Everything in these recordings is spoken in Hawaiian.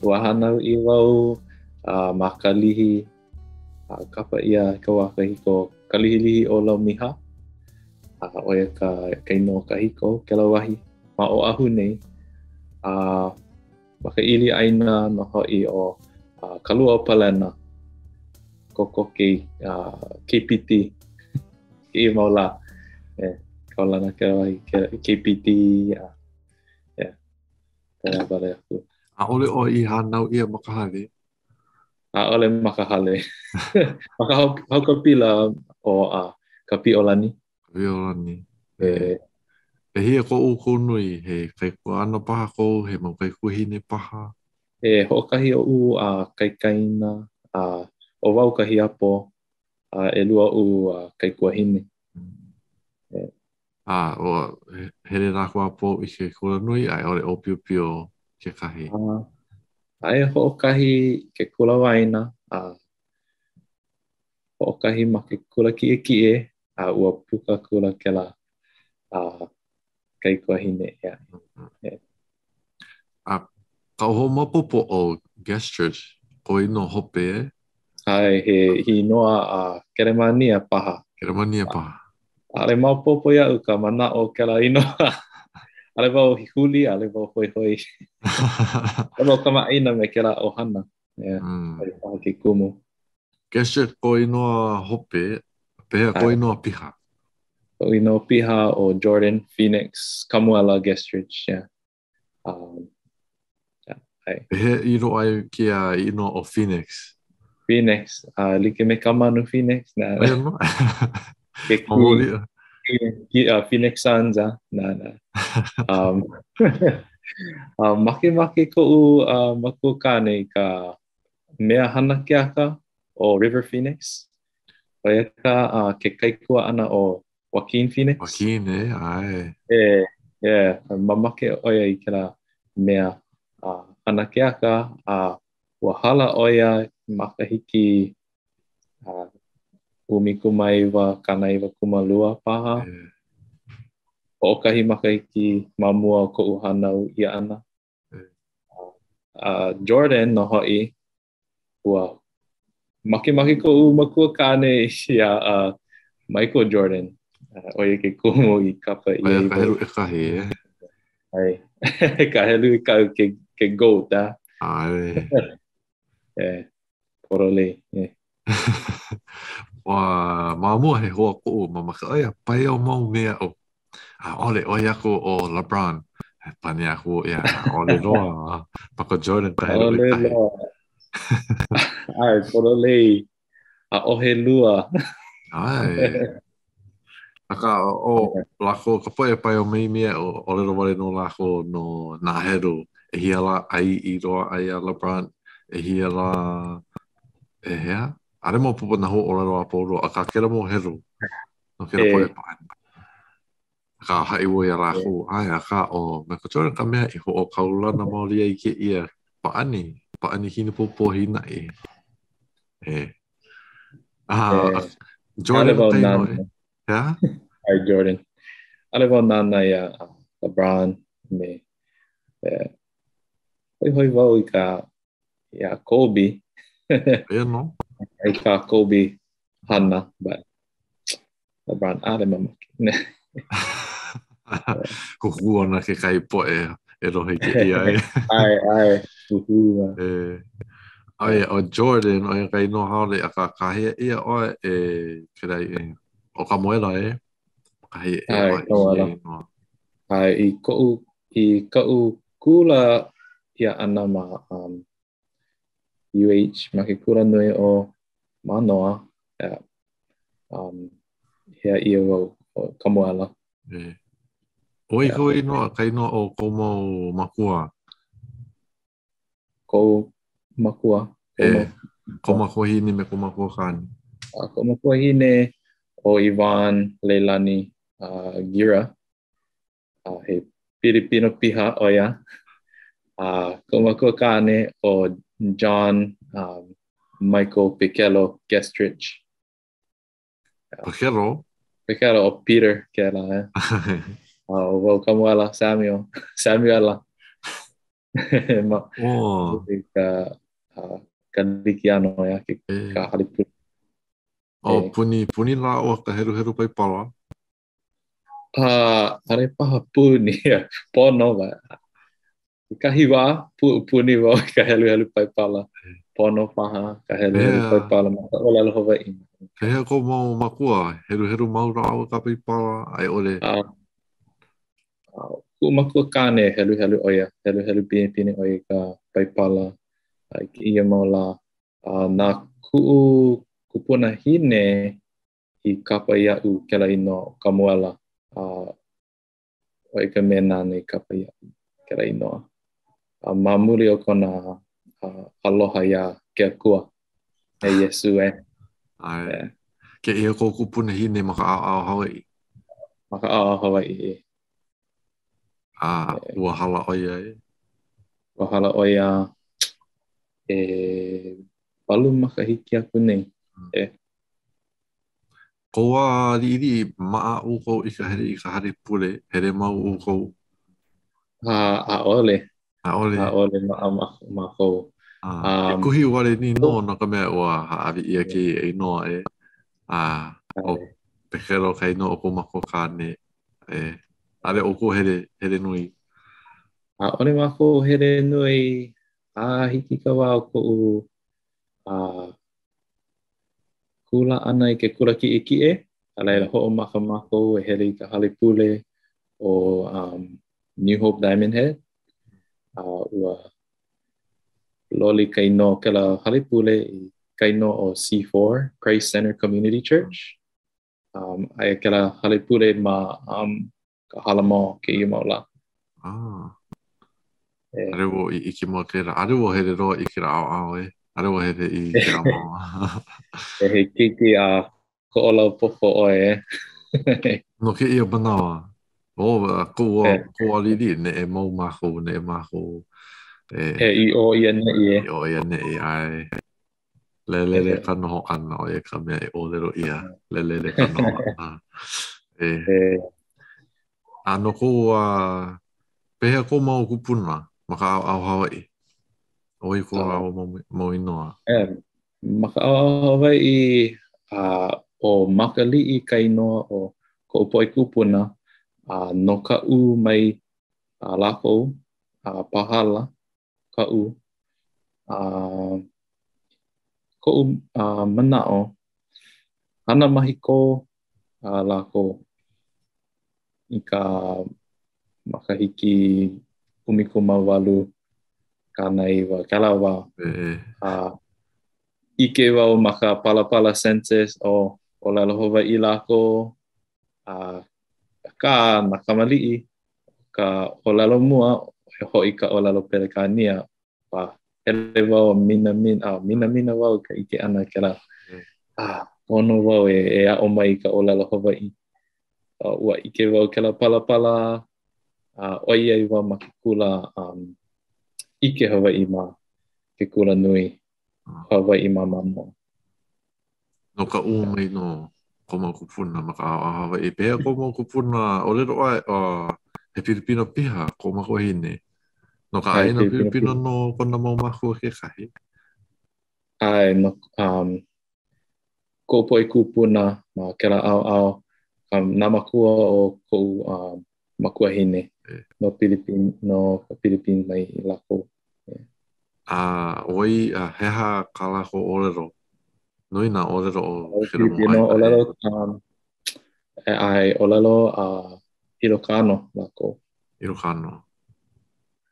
Ua hānau ʻia wau uh, ma Kalihi, uh, kapa ʻia i ka wā kahiko Kalihilihi o Laumiha. A uh, ʻo ia ka, ka inoa kahiko kēlā wahi ma Oʻahu nei. A uh, ma ka ʻili ʻāina nō hoʻi o uh, Kaluaopalena, kokoke i uh, KPT kēia mau lā. E, kaulana kēlā wahi KPT. Uh, yeah. Pēlā wale aku. ʻAʻole ʻoe i hānau ʻia ma ka hale? ʻAʻole ma ka hale. ma ka haukapila ʻo uh, Kapiʻolani. Kapiʻolani. E. ʻEhia ko ʻoukou nui, he kaikuaʻana paha kou, he mau kaikuahine paha? E hoʻokahi oʻu a uh, kaikaina, a uh, ʻo wau ka hiapo, a uh, ʻelua oʻu uh, kaikuahine. E. A ua hele lākou a pau i ke kula nui a i ʻole ʻōpiopio kekahi? A, aia hoʻokahi ke kula waena, a hoʻokahi ma ke kula kiʻekiʻe, a ua puka akula kēlā a kaikuahine ʻē aʻe. A kaʻu hoʻomaopopo ʻo Gestrich kou inoa hope e? ʻAe, he inoa a Kelemānia paha. Kelemānia paha. ʻAʻole maopopo iaʻu ka manaʻo o kēlā inoa. ʻAʻole wau huli, ʻaʻole wau hoihoi. ʻAʻole wau kamaʻāina me kēlā ʻohana. Yeah, mm. ʻo ia paha ke kumu. Gestrich kou inoa hope, pehea kou inoa piha? Koʻu inoa piha ʻo Jordan Phoenix Kamuela Gestrich, yeah. Um, yeah, ʻae. Pehea i loaʻa ai kēia inoa ʻo Phoenix? Phoenix, uh, like me ka manu Phoenix. Na, na. Ke ki, uh, Phoenix Suns, ah. Na, na. Um, uh, makemake koʻu uh, makuakāne i ka mea hana keaka ʻo River Phoenix. ʻO ia ka uh, ke kaikuaʻana o Joaquin Phoenix. Joaquin, e, ʻae. E, yeah, mamake ʻo ia i kēlā mea uh, hana keaka, a uh, ua hala ʻo ia makahiki uh, 1992 paha. Yeah. Hoʻokahi makahiki ma mua o koʻu hānau ʻia ʻana. Yeah. Uh, Jordan nō hoʻi, ua makemake koʻu makuakāne iā uh, Michael Jordan. Uh, ʻo ia ke kumu i kapa ʻia. ʻO ia ka helu ʻekahi, e? ʻAe. ka helu ʻekahi ke, ke GOAT, a? ʻAe. e, pololei, e. Ua, ma mua he hoa koʻu, mamake ʻo ia, paio mau me aʻu. ʻAʻole, ʻoi aku ʻo LeBron. Pane aku ʻo ia, ʻaʻole loa. Michael Jordan ka helu ʻekahi. ʻAʻole loa. ʻAe, pololei. ʻAʻohe lua. ʻAe. Akā, ʻo lākou ka poʻe paio mai me aʻu, ʻōlelo wale nō lākou no nā helu. ʻEhia lā ʻai i loaʻa iā LeBron, ʻehia lā, ʻehea? ʻAʻole maopopo nā huaʻōlelo a pau loa, akā kēlā mau helu. No kēlā poʻe pāʻani. Akā, haʻi wau iā lākou, ʻae, akā, ʻo Michael Jordan ka mea i hoʻokaulana maoli ai kēia pāʻani, pāʻani kinipōpō hīnaʻi. E. Ah, Jordan ka inoa e. Hea? ʻAe, Jordan. ʻAʻole wau nānā iā LeBron me e, hoihoi wau i ka iā Kobe. Aia nō. I kā Kobe hana, but LeBron, ʻaʻole mamake. Huhū ana kekahi poʻe e lohe i kēia e. ʻAe, ʻae, huhū. E. ʻAe, ʻo Jordan, ʻo ia ka inoa haole, akā kāhea ʻia ʻoe e kēlā e, ʻo Kamuela e. Kāhea ʻia ʻoe i ia inoa. ʻAe, i koʻu, i kaʻu kula ʻia ʻana ma um, UH ma ke kula nui o Mānoa. Yeah. Um, hea ʻia wau ʻo Kamuela. E. ʻO wai kou inoa, ka inoa o kou mau makua? Kou makua? E, kou makuahine me kou makuakāne. A koʻu makuahine ʻo Yvonne Leilani uh, Gira. A he Pilipino piha ʻo ia. A koʻu makuakāne ʻo John um, Michael Pekelo Gestrich. Pekelo? Pekelo, ʻo Peter kēlā. Eh? A ʻo wau Kamuela Samuel. Samuela. Ma Oh. ka Kalikiano ʻeā, ke ka hale pule. Oh, puni, puni lāua ka heluhelu Paipala. ʻAʻole paha puni, pono ba. Kekahi wā, puni wau i ka heluhelu Paipala. Pono paha ka heluhelu Paipala ma ka ʻōlelo Hawaiʻi. Pehea kou mau mākua, heluhelu mau lāua ka Paipala, a i ʻole? Kuʻu makua kāne, heluhelu ʻo ia. Heluhelu pinepine ʻo ia i ka Paipala i kēia mau lā. A na kuʻu kupunahine i kapa iaʻu kēlā inoa ʻo Kamuela. A ʻo ia ka mea nāna i kapa iaʻu kēlā inoa. A ma muli o kona aloha iā ke Akua, e Iesū e. ʻAe. Kēia kou kupunahine ma ka ʻaoʻao Hawaiʻi? Ma ka ʻaoʻao Hawaiʻi, ʻe. A ua hala ʻo ia e? Ua hala ʻo ia ʻewalu makahiki aku nei, e. Kou wā liʻiliʻi, maʻa ʻoukou i ka hele i ka hale pule, hele mau ʻoukou? A, ʻaʻole. ʻAʻole. ʻAʻole maʻa mākou. A, he kuhi wale nō no ka mea ua hāʻawi ʻia kēia inoa e. A, ʻo Pekelo ka inoa o kou makua kāne. E, ʻaʻole ʻoukou hele, hele nui. ʻAʻole mākou hele nui a hiki ka wā o koʻu a kula ʻana i ke kula kiʻekiʻe, a laila hoʻomaka mākou e hele i ka hale pule o um, New Hope Diamond Head. A ua loli ka inoa o kēlā hale pule i ka inoa o C4, Christ Center Community Church. Um, aia kēlā hale pule ma um, Kāhala Mall kēia mau lā. Ah. E. ʻAʻole wau i ʻike mua kēlā. ʻAʻole wau hele loa i kēlā ʻaoʻao e. ʻAʻole wau hele i kēlā mau. E he keiki a Koʻolaupoko ʻoe e. No kēia manawa, o koʻu wā, koʻu wā liʻiliʻi, neʻe mau mākou, neʻe mākou. E, e i ʻō i ʻaneʻi e. I ʻō i ʻaneʻi, ʻae. Lelele ka noho ʻana, ʻo ia ka mea e ʻōlelo ʻia. Lelele ka noho ʻana. E. A no kou, uh, pehea kou mau kūpuna ma ka ʻaoʻao Hawaiʻi? ʻO wai ko lāua mau, mau inoa? E, ma ka ʻaoʻao Hawaiʻi, a ʻo Makaliʻi ka inoa o koʻu poʻe kūpuna, a no Kaʻū mai a lākou, a Pāhala, Kaʻū. A koʻu a manaʻo, hana mahikō a lākou i ka makahiki 1899, kēlā wā. A ʻike wau ma ka palapala census ʻo ʻōlelo Hawaiʻi lākou, a akā nā kamaliʻi ka ʻōlelo mua e hoʻi ka ʻōlelo Pelekānia a hele wau a minamina, a minamina wau ka ʻike ʻana kēlā. A pono wau e, e aʻo mai i ka ʻōlelo Hawaiʻi. A, ua ʻike wau kēlā palapala a ʻoiai wau ma ke kula um, ʻike Hawaiʻi ma ke kula nui Hawaiʻi ma Mānoa. No Kaʻū mai nō kou mau kūpuna ma ka ʻaoʻao Hawaiʻi. Pehea kou mau kūpuna ʻōlelo ʻoe, uh, he Pilipino piha kou makuahine. No ka ʻāina Pilipino nō kona mau mākua kekahi. ʻAe, no um, koʻu poʻe kūpuna ma kēlā ʻaoʻao, um, nā mākua o koʻu um, makuahine no Pilipino, no ka Pilipino mai lākou. A ʻo wai, a he aha kā lākou ʻōlelo? Nui nā ʻōlelo o kēlā mau ʻāina. ʻōlelo, um, e, ʻae, ʻōlelo a uh, Ilokano lākou. Ilokano.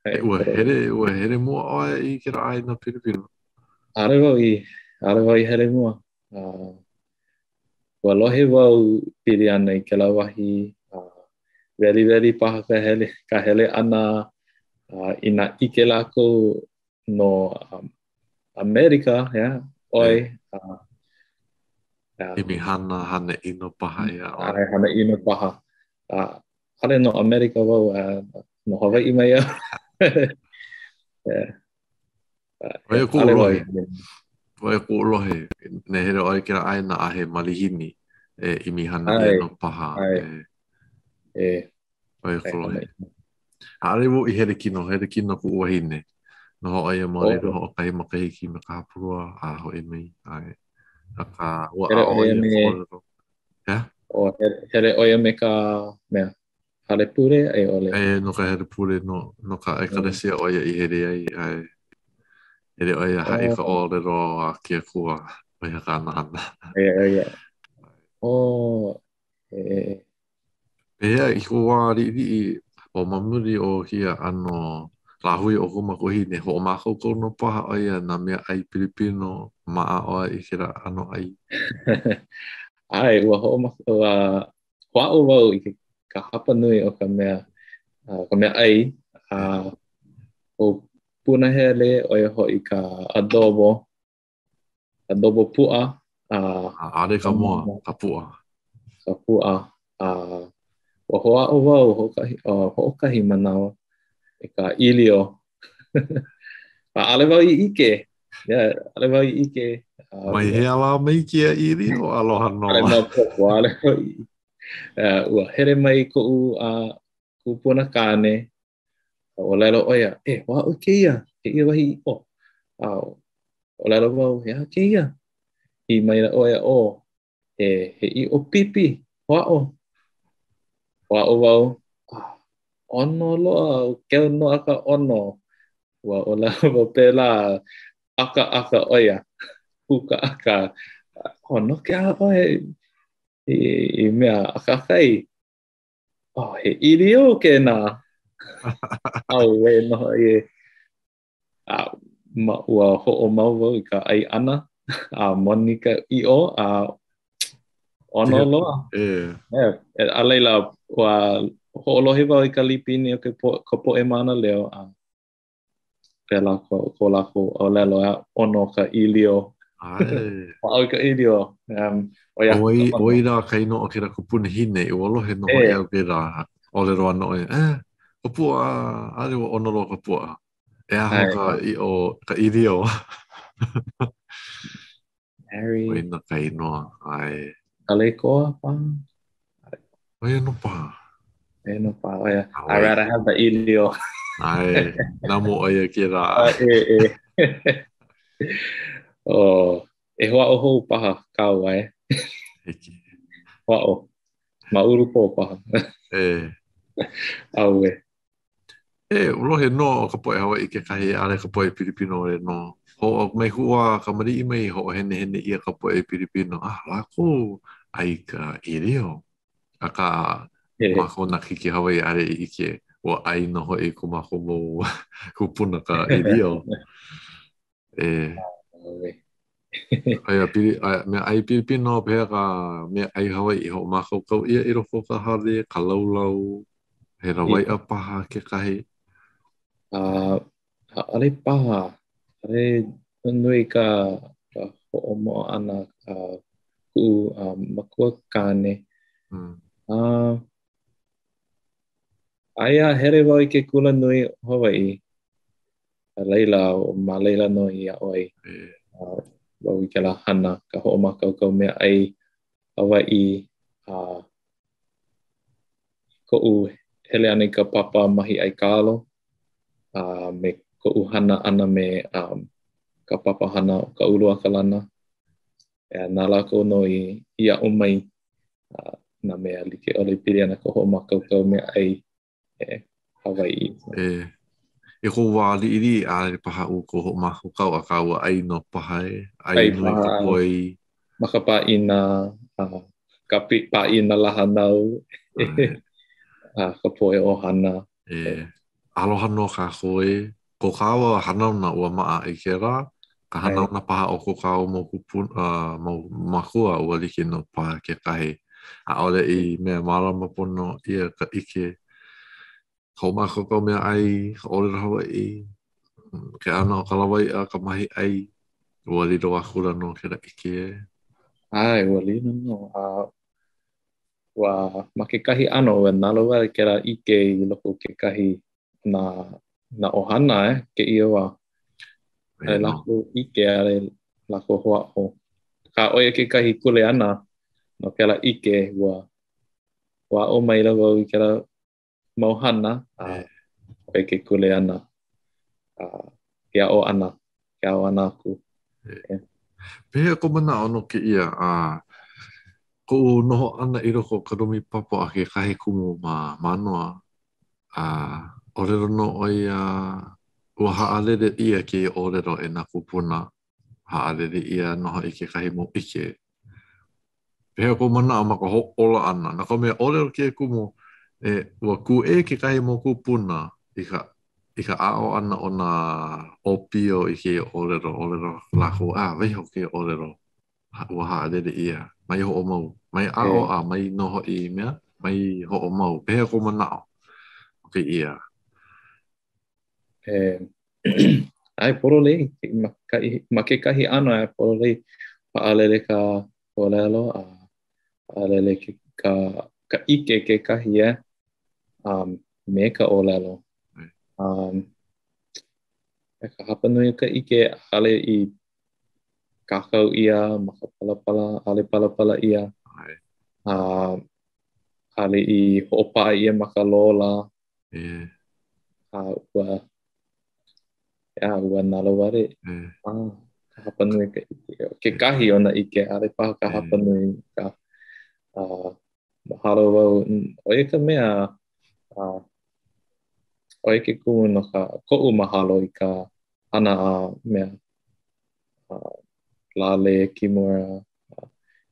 E, ua hele, ua hele mua ʻoe i kēlā ʻāina Pilipino? ʻAʻole wau i, ʻaʻole wau i hele mua. Uh, ua lohe wau pili ana i kēlā wahi, a uh, weliweli paha ka hele, ka hele ʻana, a uh, inā ʻike lākou no um, ʻAmelika, yeah, ʻoe, uh, yeah. ʻImi hana, hana ʻino paha iā ʻoe. ʻAe, hana ʻino paha. A, ʻaʻole no ʻAmelika wau, uh, no Hawaiʻi mai au. yeah. ʻO ia kuʻu lohe. ʻO ia kuʻu lohe. Inā hele ʻoe i kēlā ʻāina a he malihini e ʻimi hana ʻia nō paha. E. ʻO ia kuʻu lohe. ʻAʻole wau i hele kino, hele kino kuʻu wahine. Noho ʻo ia ma laila oh. hoʻokahi makahiki me ka hapalua a hoʻi mai. ʻAe. Akā, ua aʻo ʻo ia me... Yeah? O, hele ʻo ia me ka mea, hale pule a i ʻole? E, no ka hale pule, no, no ka ʻekalesia ʻo ia i hele ai. ʻAe. Hele ʻo ia haʻi ka ʻōlelo a ke Akua, ʻo ia kāna hana. Ia, ia. Oh, e, Pehea i kou wā liʻiliʻi, ʻo ma muli o kēia ʻano lāhui o kou makuahine, hoʻomākaukau nō paha ʻo ia nā mea ʻai Pilipino maʻa ʻoe i kēlā ʻano ʻai? ʻAe, ua hoʻomaka, ua hoʻāʻo wau i ke, ka hapa nui o ka mea, uh, ka mea ʻai, a uh, ʻo punahele, ʻo ia hoʻi ka adobo, adobo puaʻa. A ʻaʻole ka moa, ka puaʻa. Ka puaʻa. A ua hoʻāʻo wau hoʻokahi, hoʻokahi manawa i ka ʻīlio. A ʻaʻole wau i ʻike. Yeah, ʻaʻole wau i ʻike. Mai hea lā mai kēia ʻīlio? Aloha nō. ʻAʻole maopopo, ʻaʻole wau i ʻike. Ua hele mai koʻu uh, kupuna kāne A ʻōlelo ʻo ia, e, hoʻāʻo i kēia, kēia wahi ʻiʻo. A ʻōlelo wau, he aha kēia? ʻĪ maila ʻo ia, oh, he, he ʻiʻo pipi, hoʻāʻo. Hoʻāʻo wau, ah, ʻono loa, keu nō a ka ʻono. Ua ʻōlelo wau pēlā, ʻakaʻaka ʻo ia, kūkaʻaka. Oh, no ke aha ʻoe i, i mea ʻakaʻaka ai? Oh, he ʻīlio kēnā. ʻAuē nō hoʻi e. A ma, ua hoʻomau wau i ka ʻai ʻana, a moni ka ʻiʻo, a ʻono loa. E. E, a laila, ua hoʻolohe wau i ka lipine o ke po, ka poʻe mānaleo, a pēlā ko, ko lākou ʻōlelo, a ʻono ka ʻīlio. ʻAe. Hoʻāʻo i ka ʻīlio. Um, ʻo ia. ʻOi, ʻoi rā ka inoa o kēlā kupunahine, ua lohe nō hoʻi au kēlā ʻōlelo ʻana ʻo ia, eh, ka puaʻa, ʻaʻole ua ʻono loa ka puaʻa. E aho ka ʻiʻo, ka ʻīlio. Harry. ʻO ia nō ka inoa, ʻae. Kaleikoa paha? ʻO ia nō paha. ʻO ia nō paha, ʻo ia. I rather have the ʻīlio. ʻAe, namu ʻo ia kēlā. E, e. Oh, e hoʻāʻo hou paha kāu, ʻae. Hiki. Hoʻāʻo. Ma Ulupō paha. E. ʻAuē. E, lohe nō ka poʻe Hawaiʻi kekahi, ʻaʻole ka poʻe Pilipino wale nō. Ho, mai kuʻu wā kamaliʻi mai, hoʻohenehene ʻia ka poʻe Pilipino, ah, lākou ʻai ka ʻīlio. Akā, mākou nā keiki Hawaiʻi ʻaʻole i ʻike, ua ʻai nō hoʻi ko mākou mau kūpuna ka ʻīlio. E. Aia pili, aia, mea ʻai Pilipino, pehea ka mea ʻai Hawaiʻi hoʻomākaukau ʻia i loko o ka hale, ka laulau, he lawaiʻa paha kekahi? Uh, ʻaʻole paha, ʻaʻole nui ka, ka hoʻomoʻa ʻana a kuʻu uh, makua kāne. Mm. Uh, aia hele wau i ke kula nui o Hawaiʻi. A laila, ma laila nō i aʻo ai uh, wau i kēlā hana, ka hoʻomākaukau mea ʻai Hawaiʻi, a uh, koʻu hele ʻana i ka papa mahi ʻai kalo, a uh, me koʻu hana ʻana me um, ka papa hana o ka Ulu a Kalana. E, na lākou nō i, i aʻo mai uh, nā mea like ʻole pili ana ka hoʻomākaukau mea ʻai e Hawaiʻi. E, i kou wā liʻiliʻi, ʻaʻole paha ʻoukou hoʻomākaukau, akā ua ʻai nō paha e. ʻAi nui ka poi. Ma ka pāʻina, uh, ka pāʻina lā hānau, a ka poʻe ʻohana. E, aloha nō kākou e. Ko kāua hanauna ua maʻa i kēlā, ka hanauna paha o ko kāua mau kūpuna, uh, mau mākua ua like nō paha kekahi. ʻAʻole i mea mālama pono ʻia ka ʻike hoʻomākaukau mea ʻai, ka ʻōlelo Hawaiʻi, ke ʻano o ka lawaiʻa, ka mahi ʻai, ua lilo akula nō kēlā ʻike. ʻAe, ua lilo nō. A ua, ma kekahi ʻano, ua nalowale kēlā ʻike i loko o kekahi nā, nā ʻohana e, kēia wā. ʻAʻole lākou ʻike, ʻaʻole lākou hoʻāʻo. Akā, ʻo ia kekahi kuleana no kēlā ʻike, ua, ua aʻo maila wau i kēlā mau hana, a e. hope ke kuleana uh, ke aʻo ʻana, ke aʻo ʻana aku. Yeah. Pehea kou manaʻo no kēia a koʻu noho ʻana i loko o ka lumi papa a kekahi kumu ma Mānoa, a ʻōlelo nō ʻo ia ua haʻalele ʻia kēia ʻōlelo e nā kūpuna, haʻalele ʻia nō hoʻi kekahi mau ʻike. Pehea kou manaʻo ma ka hoʻōla ʻana? No ka mea, ʻōlelo kēia kumu, e, ua kūʻē kekahi mau kūpuna i ka i ka aʻo ʻana o nā ʻōpio i kēia ʻōlelo, ʻōlelo lākou, ah, waiho kēia ʻōlelo, ua haʻalele ʻia, mai hoʻomau, mai aʻo a mai nō hoʻi i mea, mai hoʻomau. Pehea kou manaʻo o kēia? E, ʻae pololei, ma, ka, ma kekahi ʻano ʻae pololei, haʻalele ka ʻōlelo a haʻalele ke, ka, ka ʻike kekahi e um, me ka ʻōlelo. Um, e ka hapanui o ka ʻike ʻaʻole i kākau ʻia ma ka palapala, ʻaʻole palapala ʻia. A ʻaʻole i hoʻopaʻa ʻia ma ka lola. Yeah. A ua, yeah, ua nalowale. Yeah. A, ka hapanui ka ʻike. Kekahi o nā ʻike, ʻaʻole paha ka hapanui. Ka, uh, mahalo wau, ʻo ia ka mea, uh, ʻo ia ke kumu no ka koʻu mahalo i ka hana a mea uh, Lale Kimura, uh,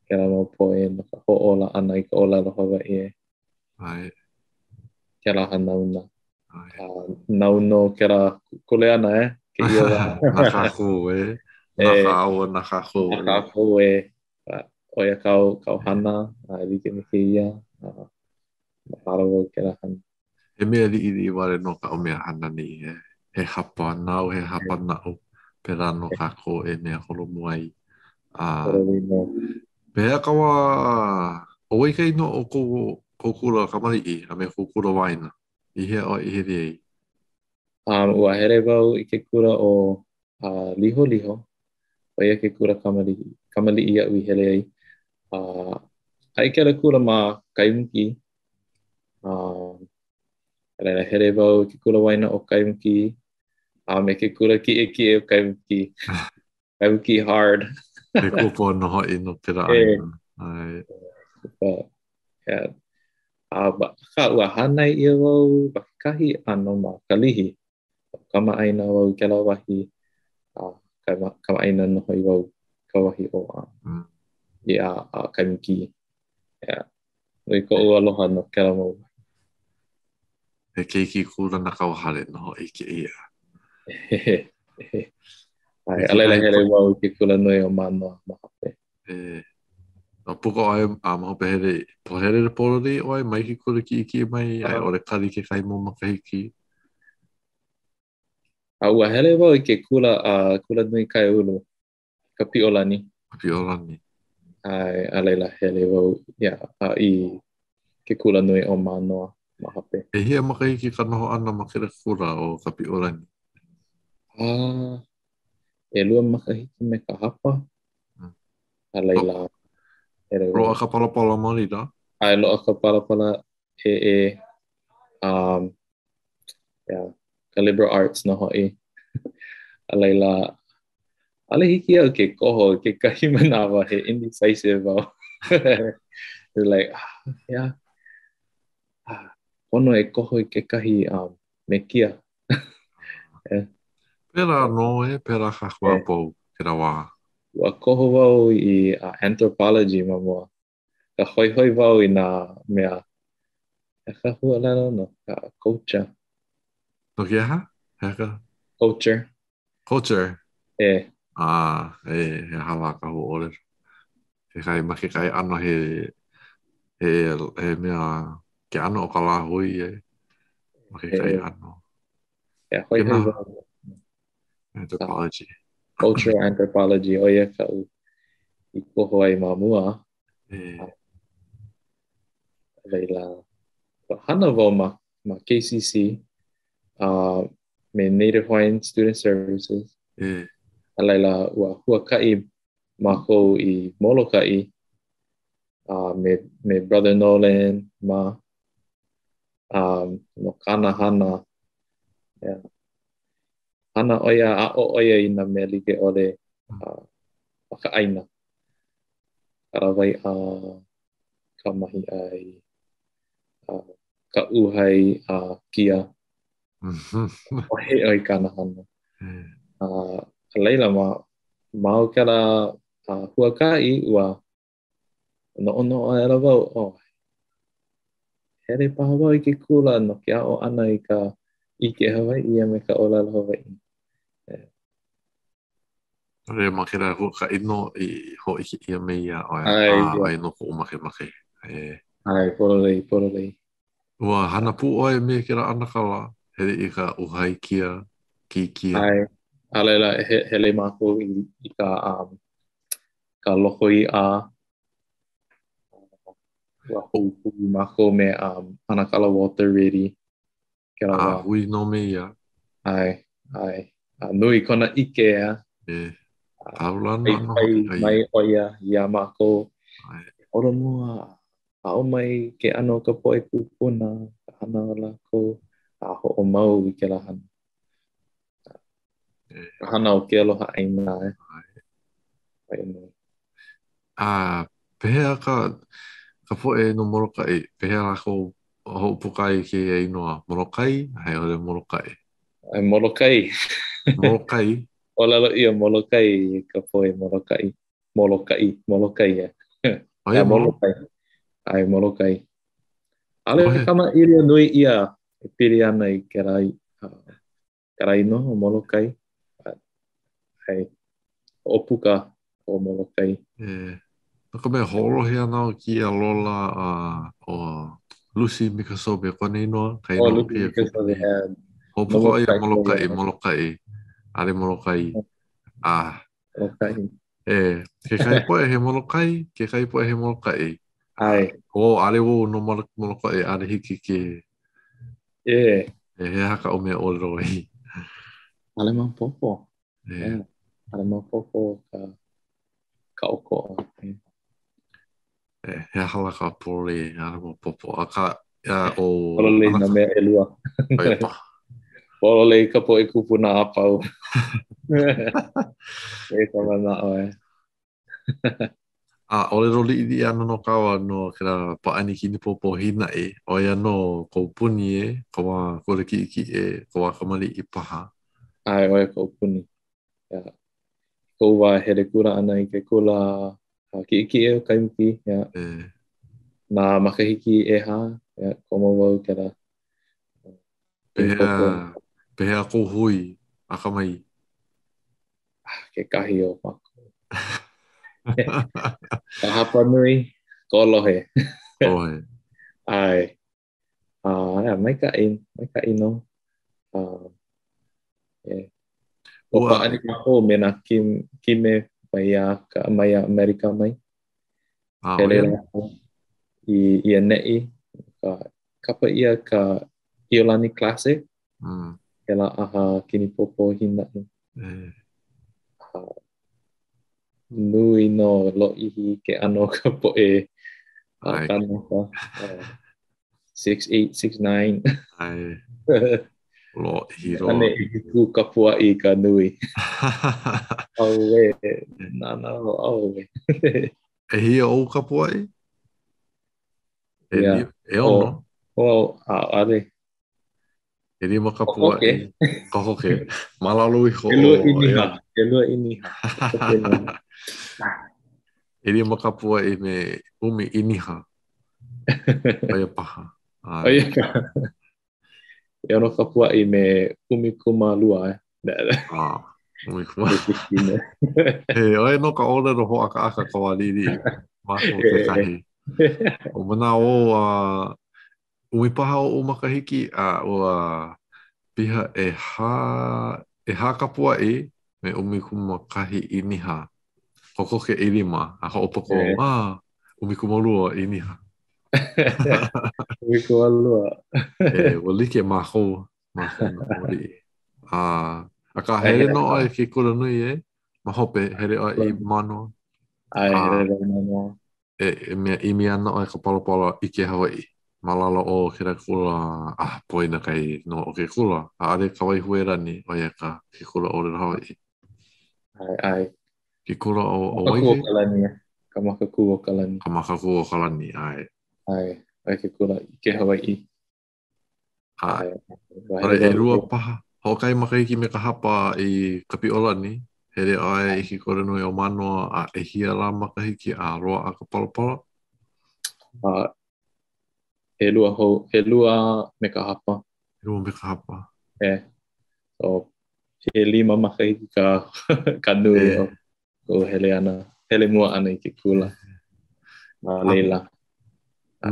kēlā mau poʻe no ka hoʻōla ʻana i ka ʻōlelo Hawaiʻi. ʻAe. Kēlā hanauna. ʻAe. Uh, nāu nō kēlā kuleana e, kēia wā. Na kākou e. Na kāua, na kākou. Na kākou e. ʻO ia kāu, kāu hana, a e like me kēia. Uh, mahalo wau kēlā hana. He mea liʻiliʻi wale nō kaʻu mea hana nei. He, he hapa nāu, he hapa naʻu. Pēlā nō kākou e mea holomua ai. A, uh, pehea ka wā, ʻo wai ka inoa o kou, kou kula kamaliʻi a me kou kula waena? I hea ʻoe i hele ai? Um, ua hele wau i ke kula ʻo uh, Liholiho. ʻO ia ke kula kamaliʻi, kamaliʻi aʻu i hele ai. Uh, aia kēlā kula ma Kaimukī. Uh, a laila hele wau i ke kula waena o Kaimukī a me ke kula kiʻekiʻe o Kaimukī. Kaimukī hard. He kupa nō hoʻi no kēlā ʻāina. ʻAe. But, yeah. A, akā, ua hānai ʻia wau ma kekahi ʻano ma Kalihi. Kamaʻāina wau i kēlā wahi, a kamaʻāina nō hoʻi wau ka wahi ʻo a, mm. i a, a Kaimukī. Yeah. Nui koʻu aloha no kēlā mau wahi. He keiki kūlanakauhale nō hoʻi kēia. ʻAe, a laila hele wau i ke kula nui o Mānoa ma hope. E, a puka ʻoe a ma hope hele, hele pololei ʻoe mai ke kula kiʻekiʻe mai, a i ʻole kali kekahi mau makahiki. A ua hele wau i ke kula, uh, kula nui Kaiāulu, Kapiʻolani. Kapiʻolani. ʻAe, a laila hele wau yeah, a i ke kula nui o Mānoa ma hope. ʻEhia makahiki ka noho ʻana ma kēlā kula ʻo Kapiʻolani? A, ʻelua makahiki me ka hapa. Hmm. A laila, hele wau. Loaʻa ka palapala ma laila? ʻAe, loaʻa ka palapala AA. Um, yeah, ka liberal arts nō hoʻi. A laila, ʻaʻole hiki iaʻu ke koho i kekahi manawa he indecisive wau. Like, ah, yeah. Ah, pono e koho i kekahi um, mekia. yeah. Pēlā nō e, pēlā kākou a pau kēlā wā. Ua koho wau i uh, anthropology ma mua. Ka hoihoi wau i nā mea he aha ka huaʻōlelo no ka culture. No ke aha? He aha ka? Culture. Culture? E. Ah, e, he aha lā ka huaʻōlelo. Kekahi, ma kekahi ʻano he, he, he mea, ke ʻano o ka lāhui e, ma kekahi ʻano. E, hoihoi wau. Anthropology. Cultural anthropology, ʻo ia kaʻu i koho ai ma mua. E. A laila, ua hana wau ma, ma KCC uh, me Native Hawaiian Student Services. E. A laila, ua huakaʻi mākou i Molokaʻi uh, me, me Brother Nolan ma um, no kāna hana. Yeah. Hana ʻo ia, aʻo ʻo ia i nā mea like ʻole ma ka ʻāina. Ka lawaiʻa, ka mahiʻai, ka uhai kia. ʻOi ʻoi kāna hana. A a laila ma ma o kēlā huakaʻi, ua noʻonoʻo aʻela wau, oh, hele paha wau i ke kula no ke aʻo ʻana i ka ʻike Hawaiʻi a me ka ʻōlelo Hawaiʻi. Yeah. ʻAe, ma kēlā huakaʻi nō i hōʻike ʻia mai iā ʻoe, a aia nō koʻu makemake. E. ʻAe, pololei, pololei. Ua hana pū ʻoe me kēlā ʻanakala, hele i ka uhai kia, kī kia. ʻAe, a laila, he, hele mākou i, i ka, um, ka loko iʻa. Ua hui pū mākou me um, ʻAnakala Walter Ritte. Kēlā wā. A hui nō me ia. ʻAe, ʻae. A nui kona ʻike, a. E, kaulana nō hoʻi mai ʻo ia iā mākou. ʻAe. Holomua, aʻo mai ke ʻano o ka poʻe kūpuna, ka hana o lākou, a hoʻomau i kēlā hana. Ka hana o ke aloha ʻāina, e. ʻAe. A pehea ka, ka poʻe no Molokaʻi, pehea lākou hoʻopuka ai i kēia inoa? Molokai a i ʻole Molokaʻi? ʻAe, Molokai. Molokai. ʻŌlelo ʻia Molokai i ka poʻe Molokaʻi. Molokaʻi, Molokai, e. ʻAe, Molokai. ʻAe, Molokai. ʻAʻole kamaʻilio nui ʻia e pili ana i kēlā kēlā inoa ʻo Molokai. ʻAe, hoʻopuka ʻo Molokai. E, no ka mea, hoʻolohe ana au i kēia lola a ʻo Lucy Mikasobe kona inoa, ka inoa o kēia kupuna. Hoʻopuka ʻo ia Molokaʻi, Molokaʻi, ʻaʻole Molokai. A, Molokaʻi. E, kekahi poʻe he Molokai, kekahi poʻe he Molokaʻi. ʻAe. O, ʻaʻole wau no Molokaʻi, ʻaʻole hiki ke... E. E, he aha kaʻu mea ʻōlelo ai? ʻAʻole maopopo. E. ʻAʻole maopopo ka, ka ʻokoʻa. E. E, he aha lā ka pololei, ʻaʻole maopopo. Akā, ia, ʻo... Pololei nā mea ʻelua. ʻOia paha. Pololei ka poʻe kūpuna a pau. E ka manaʻo e. A ʻōlelo liʻiliʻi ana nō kāua no kēlā pāʻani kinipōpō hīnaʻi, ʻo ia nō kou puni e, ka wā kula kiʻekiʻe, ka wā kamaliʻi paha. ʻAe, ʻo ia koʻu puni. Yeah. Koʻu wā hele kula ʻana i ke kula kiʻekiʻe o Kaimuki, yeah. E. Nā makahiki ʻehā, yeah, komo wau kēlā. Pehea, pehea kou hui akamai? Ah, kekahi o mākou. Ka hapa nui, kolohe. Kolohe. ʻAe. Uh, yeah, maikaʻi, maikaʻi nō. Uh, yeah. Ua pāʻani mākou me nā kim, kime mai a, ka, mai ʻAmelika mai. Ah, Hele lākou i, i ʻaneʻi. Ka, kapa ʻia ka ʻIolani Classic. Mm. Kēlā ʻaha kinipōpō hīnaʻi. E. Uh, nui nō lōʻihi ke ʻano o ka poʻe uh, kānaka. Uh, 6'8", 6'9". ʻAe. Lōʻihi loa. ʻAne ʻehiku kapuaʻi ka nui. ʻAuē, nānā ʻauē. ʻEhia ou kapuaʻi? E, yeah. ʻEono? Oh, ʻaʻole. ʻElima kapuaʻi. Kokoke. Ma lalo iho. ʻElua ʻīniha. ʻElua ʻīniha. ʻElima kapuaʻi me ʻumi ʻīniha. ʻO ia paha. ʻO ia paha. ʻEono kapuaʻi me 12, eh. Ah, 12. He, ʻo ia nō ka ʻōlelo hoʻākaʻaka ka wā liʻiliʻi. Mākou kekahi. ʻO manaʻo a uh, ʻumi paha oʻu makahiki a ua piha ʻehā, ʻehā kapuaʻi me 11 ʻīniha. Kokoke ʻelima a hoʻopuka wau, ah, 12 ʻīniha. 12. E, ua like mākou, mākou nā kamaliʻi. A, akā, hele nō ʻoe i ke kula nui, e? Ma hope, hele ʻoe i Mānoa. ʻAe, hele wau i Mānoa. E, e mea ʻimi ana ʻoe ka palapala ʻike Hawaiʻi. Ma lalo o kēlā kula, ah, poina ka inoa o ke kula. ʻAʻole Kawaihuelani, ʻo ia ka ke kula ʻōlelo Hawaiʻi. ʻAe, ʻae. Ke kula o, o Waihei? Ka Makakūokalani. Ka Makakūokalani, ʻae. ʻAe, ʻo ia ke kula ʻike Hawaiʻi. ʻAe. ʻAe, ʻelua paha. Hoʻokahi makahiki me ka hapa i Kapiʻolani, hele ʻoe i ke kulanui o Mānoa a ʻehia lā makahiki a loaʻa ka palapala? A ʻelua hou, ʻelua me ka hapa. ʻElua me ka hapa. E. So, ʻelima makahiki ka, ka nui o koʻu hele ʻana, hele mua ʻana i ke kula. Ma laila.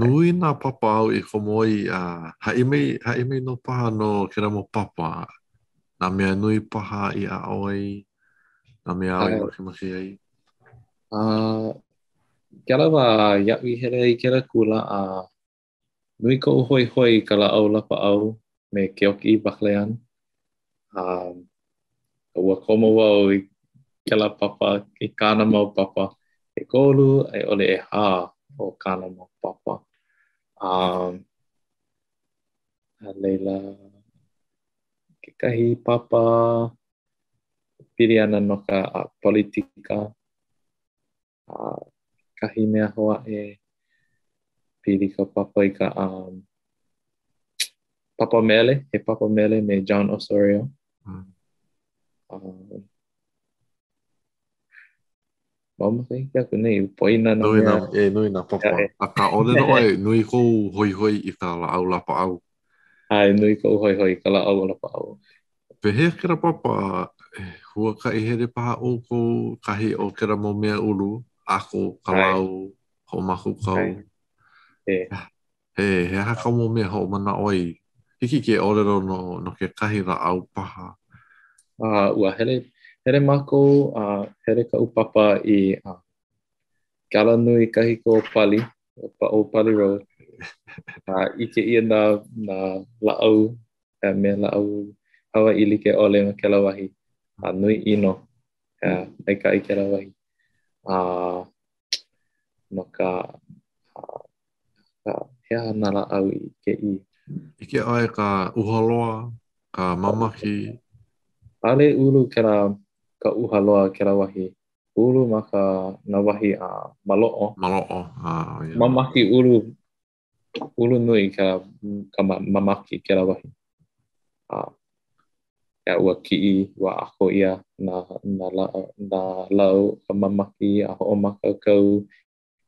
Nui nā papa āu i komo ai, a haʻi mai, haʻi mai nō paha no kēlā mau papa, nā mea nui paha i aʻo ai, nā mea āu i makemake ai. A kēlā wā iaʻu i hele ai i kēlā kula, a nui koʻu hoihoi i ka lāʻau lapaʻau me Keoki Baclayon. A ua komo wau i kēlā papa, i kāna mau papa ʻekolu a i ʻole ʻehā o kāna mau papa. A a laila, kekahi papa pili ana no ka politika. A kahi mea hou aʻe pili ka papa i ka um, papa mele, he papa mele me Jon Osorio. Mau makahiki aku nei, poina nā nui nā, e, nui nā papa. Akā, ʻōlelo ʻoe, nui kou hoihoi i ka lāʻau lapaʻau. ʻAe, nui koʻu hoihoi i ka lāʻau lapaʻau. Pehea kēlā papa, huakaʻi hele paha ʻoukou kahi o kēlā mau mea ulu, ʻako ka lau, hoʻomākaukau. E. He, he aha kāu mau mea hoʻomanaʻo ai? Hiki ke ʻōlelo no, no kekahi lāʻau paha? Uh, ua hele, hele mākou, uh, hele kaʻu papa i uh, ke alanui kahiko o Pali, Old Pali Road. A ʻike ʻia nā, nā lāʻau a me lāʻau Hawaiʻi like ʻole ma kēlā wahi. A nui ʻino. A maikaʻi kēlā wahi. A no ka, ka he aha nā lāʻau i ʻike ʻia? ʻIke ʻoe ka uhaloa, ka mamaki? ʻAʻole ulu kēlā ka uhaloa kēlā wahi. Ulu ma ka nā wahi a maloʻo. Maloʻo, a yeah. Mamaki ulu ulu nui ka ka mamaki kēlā wahi. A yeah, ua kiʻi, ua ʻako ʻia nā, nā, la, nā lau o ka mamaki a hoʻomākaukau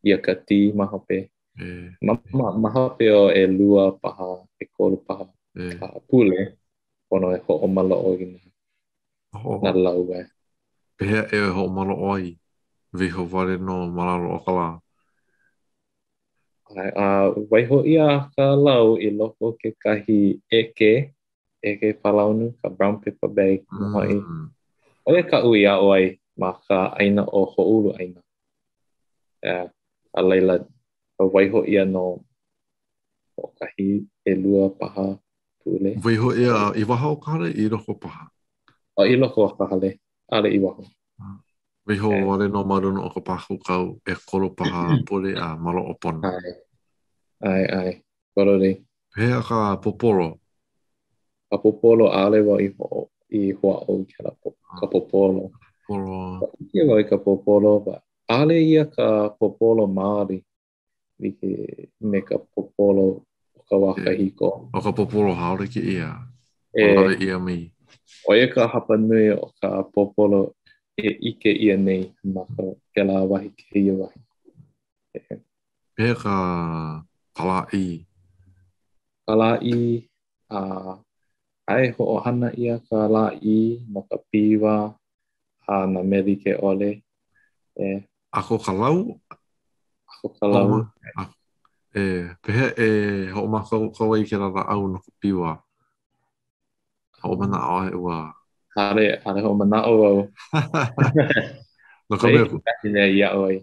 ʻia ka tī ma hope. E. Ma, ma, ma hope o ʻelua paha, ʻekolu paha e. a pule, pono e hoʻomaloʻo i nā, oh. nā lau e. Pehea e hoʻomaloʻo ai? Waiho wale nō ma lalo o ka lā? ʻAe, a waiho ʻia ka lau i loko o kekahi ʻeke, ʻeke palaunu, ka brown paper bag nō hoʻi. Mm. ʻO ia kaʻu i aʻo ai ma ka ʻāina ʻo Hoʻoulu ʻAina. Yeah. A laila, waiho ʻia no hoʻokahi, ʻelua paha pule. Waiho ʻia i waho o ka hale, i loko paha? ʻO i loko o ka hale, ʻaʻole i waho. Waiho wale nō ma luna o ka pākaukau, ʻekolu paha pule a maloʻo pono. ʻAe, ʻae, ʻae, pololei. Pehea ka pōpolo? Ka pōpolo, ʻaʻole wau i hoʻo, i hoʻāʻo i kēlā po, ka pōpolo. Pōpolo. ʻIke wau i ka pōpolo, but ʻaʻole ia ka pōpolo maoli. like me ka pōpolo o ka wā kahiko. ʻO ka pōpolo haole kēia. E, lawe ʻia mai. ʻO ia ka hapa nui o ka pōpolo e ʻike ʻia nei ma ka kēlā wahi kēia wahi. E. Pehea ka, ka lāʻī? Ka lāʻī, a ʻae hoʻohana ʻia ka lāʻī no ka pīwa a nā mea like ʻole. E. ʻAko ka lau? ʻAko ka lau. E, pehea e hoʻomākaukau ai kēlā lāʻau no ka pīwa? Hoʻomanaʻo ʻoe ua... ʻAʻole, ʻaʻole hoʻomanaʻo wau. No ka mea... Kekahi mea i aʻo ai.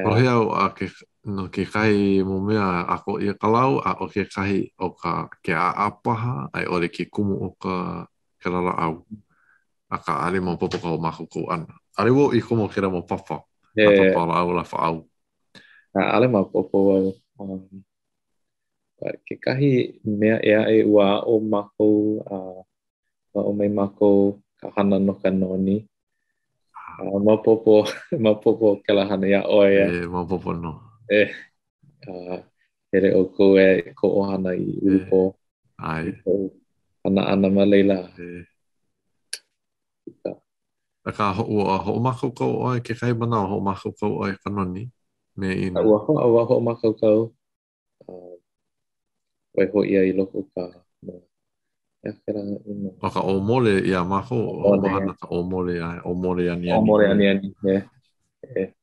Lohe au a ke, no kekahi mau mea ʻako ʻia ka lau, a ʻo kekahi ʻo ka ke aʻa paha, a i ʻole ke kumu o ka kēlā lāʻau. Akā, ʻaʻole maopopo ka hoʻomākaukau ʻana. ʻAʻole wau i komo kēlā mau papa, nā papa lāʻau lapaʻau. ʻAʻole maopopo wau. But kekahi mea ʻē aʻe ua aʻo mākou a uh, aʻo mai mākou ka hana no ka noni. Uh, maopopo, maopopo kēlā hana iā ʻoe. E, maopopo nō. E, uh, hele ʻoukou e kou ʻohana i Ulupō. ʻAe. Hana ʻana ma laila. E. Akā, ho, ua hoʻomākaukau ʻoe kekahi manawa, hoʻomākaukau ʻoe ka noni me inu. Ua, ho, ua hoʻomākaukau. Uh, waiho ʻia i loko ka ʻo ka ʻōmole iā mākou, hoʻomahana ka ʻōmole, ʻae, ʻōmole aniani. ʻŌmole aniani, e. E.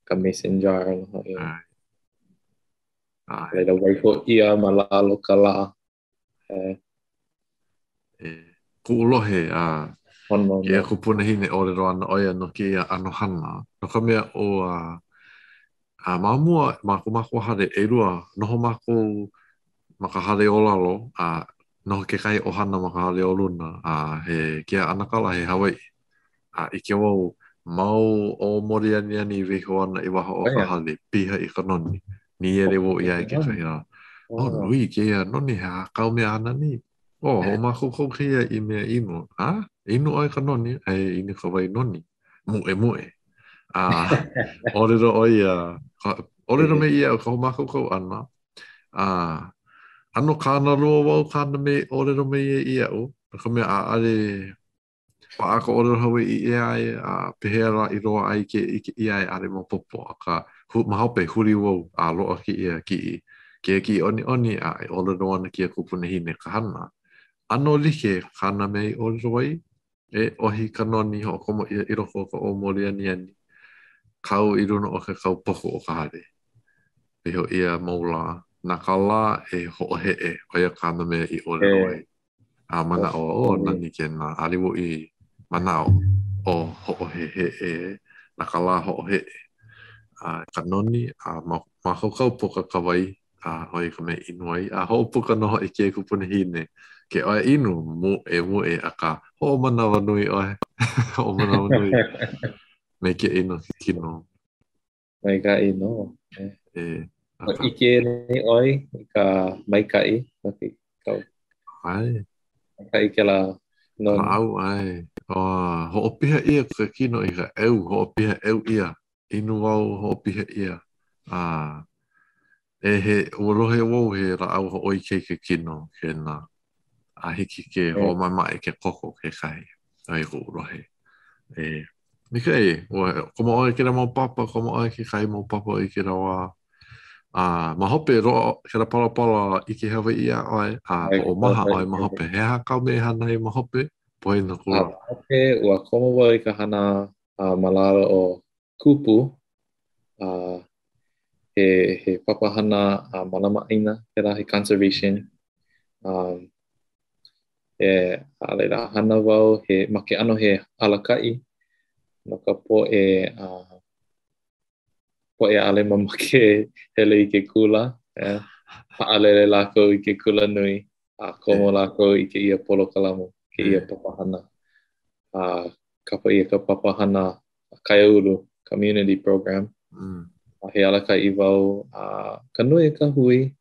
Ka mason jar nō hoʻi. ʻAe. ʻAe. Laila waiho ʻia ma lalo ka lā. E. E. Kuʻu lohe, a Pono kēia kupunahine ʻōlelo ana ʻo ia no kēia ʻano hana, no ka mea ua a ma mua, ma ko mākou hale, ʻelua, noho mākou ma ka hale o lalo, a noho kekahi ʻohana ma ka hale o luna, a he kēia ʻanakala he Hawaiʻi. A ʻike wau, mau ʻōmole aniani e waiho ana i waho o ka hale, piha i ka noni. Nīele wau iā ia kekahi lā. Oh, nui kēia noni, he aha kāu mea hana nei? Oh, hoʻomākaukau kēia i mea inu. A? Inu ʻoe ka noni? ʻAe, inu ka wai noni. Muʻemuʻe. A, ʻōlelo ʻo ia, ʻōlelo mai ia o ka hoʻomākaukau ʻana, a ʻano kānalua wau kāna mea i ʻōlelo mai ai iaʻu, no ka mea ʻaʻale paʻa ka ʻōlelo Hawaiʻi iā ia, a pehea lā i loaʻa ai kēia ʻike iā ia, ʻaʻole maopopo, akā, hu, ma hope, huli wau a loaʻa kēia kiʻi, kēia kiʻi ʻoniʻoni, a e ʻōlelo ana kēia kupunahine ka hana. ʻAno like kāna mea i ʻōlelo ai, e ʻohi ka noni hoʻokomo ʻia i loko o ka ʻōmole aniani, kau i luna o ke kaupoku o ka hale. Waiho ʻia mau lā, na ka lā e hoʻoheʻe, ʻo ia kāna mea i ʻōlelo ai. A manaʻo, oh, nani kēnā, ʻaʻole wau i manaʻo ʻo hoʻoheheʻe, na ka lā hoʻoheʻe. A ka noni, a mākaukau puka ka wai, a ʻo ia ka mea inu ai, a hoʻopuka nō hoʻi kēia kupunahine, ke ʻoe inu, muʻemuʻe, akā, hoʻomanawanui ʻoe, hoʻomanawanui me ke ʻino ke kino. Maikaʻi nō. E. E. Ua ʻike nei ʻoe i ka maikaʻi no ke kau. ʻAe. Maikaʻi kēlā noni. Lāʻau, ʻae. Uh, hoʻopiha ʻia ka kino i ka ʻeu, hoʻopiha ʻeu ʻia. Inu wau hoʻopiha ʻia. A e he, ua lohe wau he lāʻau hoʻoikaika kino kēnā. A hiki ke hoʻomaʻemaʻe ke koko kekahi. ʻO ia koʻu lohe. E, maikaʻi, ua komo ʻoe i kēlā mau papa, komo ʻoe i kekahi mau papa i kēlā wā. A ma hope, loaʻa kēlā palapala ʻike Hawaiʻi iā ʻoe, a hoʻomaha ʻoe ma hope. He aha kāu mea i hana ai ma hope? Poina kula. A ma hope, ua komo wau i ka hana a ma lalo o Kupu, a he, he papahana a mālama ʻāina, kēlā he conservation. Um, e, a laila hana wau he, ma ke ʻano he alakaʻi no ka poʻe a poʻe ʻaʻole mamake hele i ke kula, e, haʻalele lākou i ke kula nui a komo lākou i kēia polokalamu, kēia papahana. A kapa ʻia ka papahana Kaiāulu Community Program. Mm. A he alakaʻi wau a ka nui o ka hui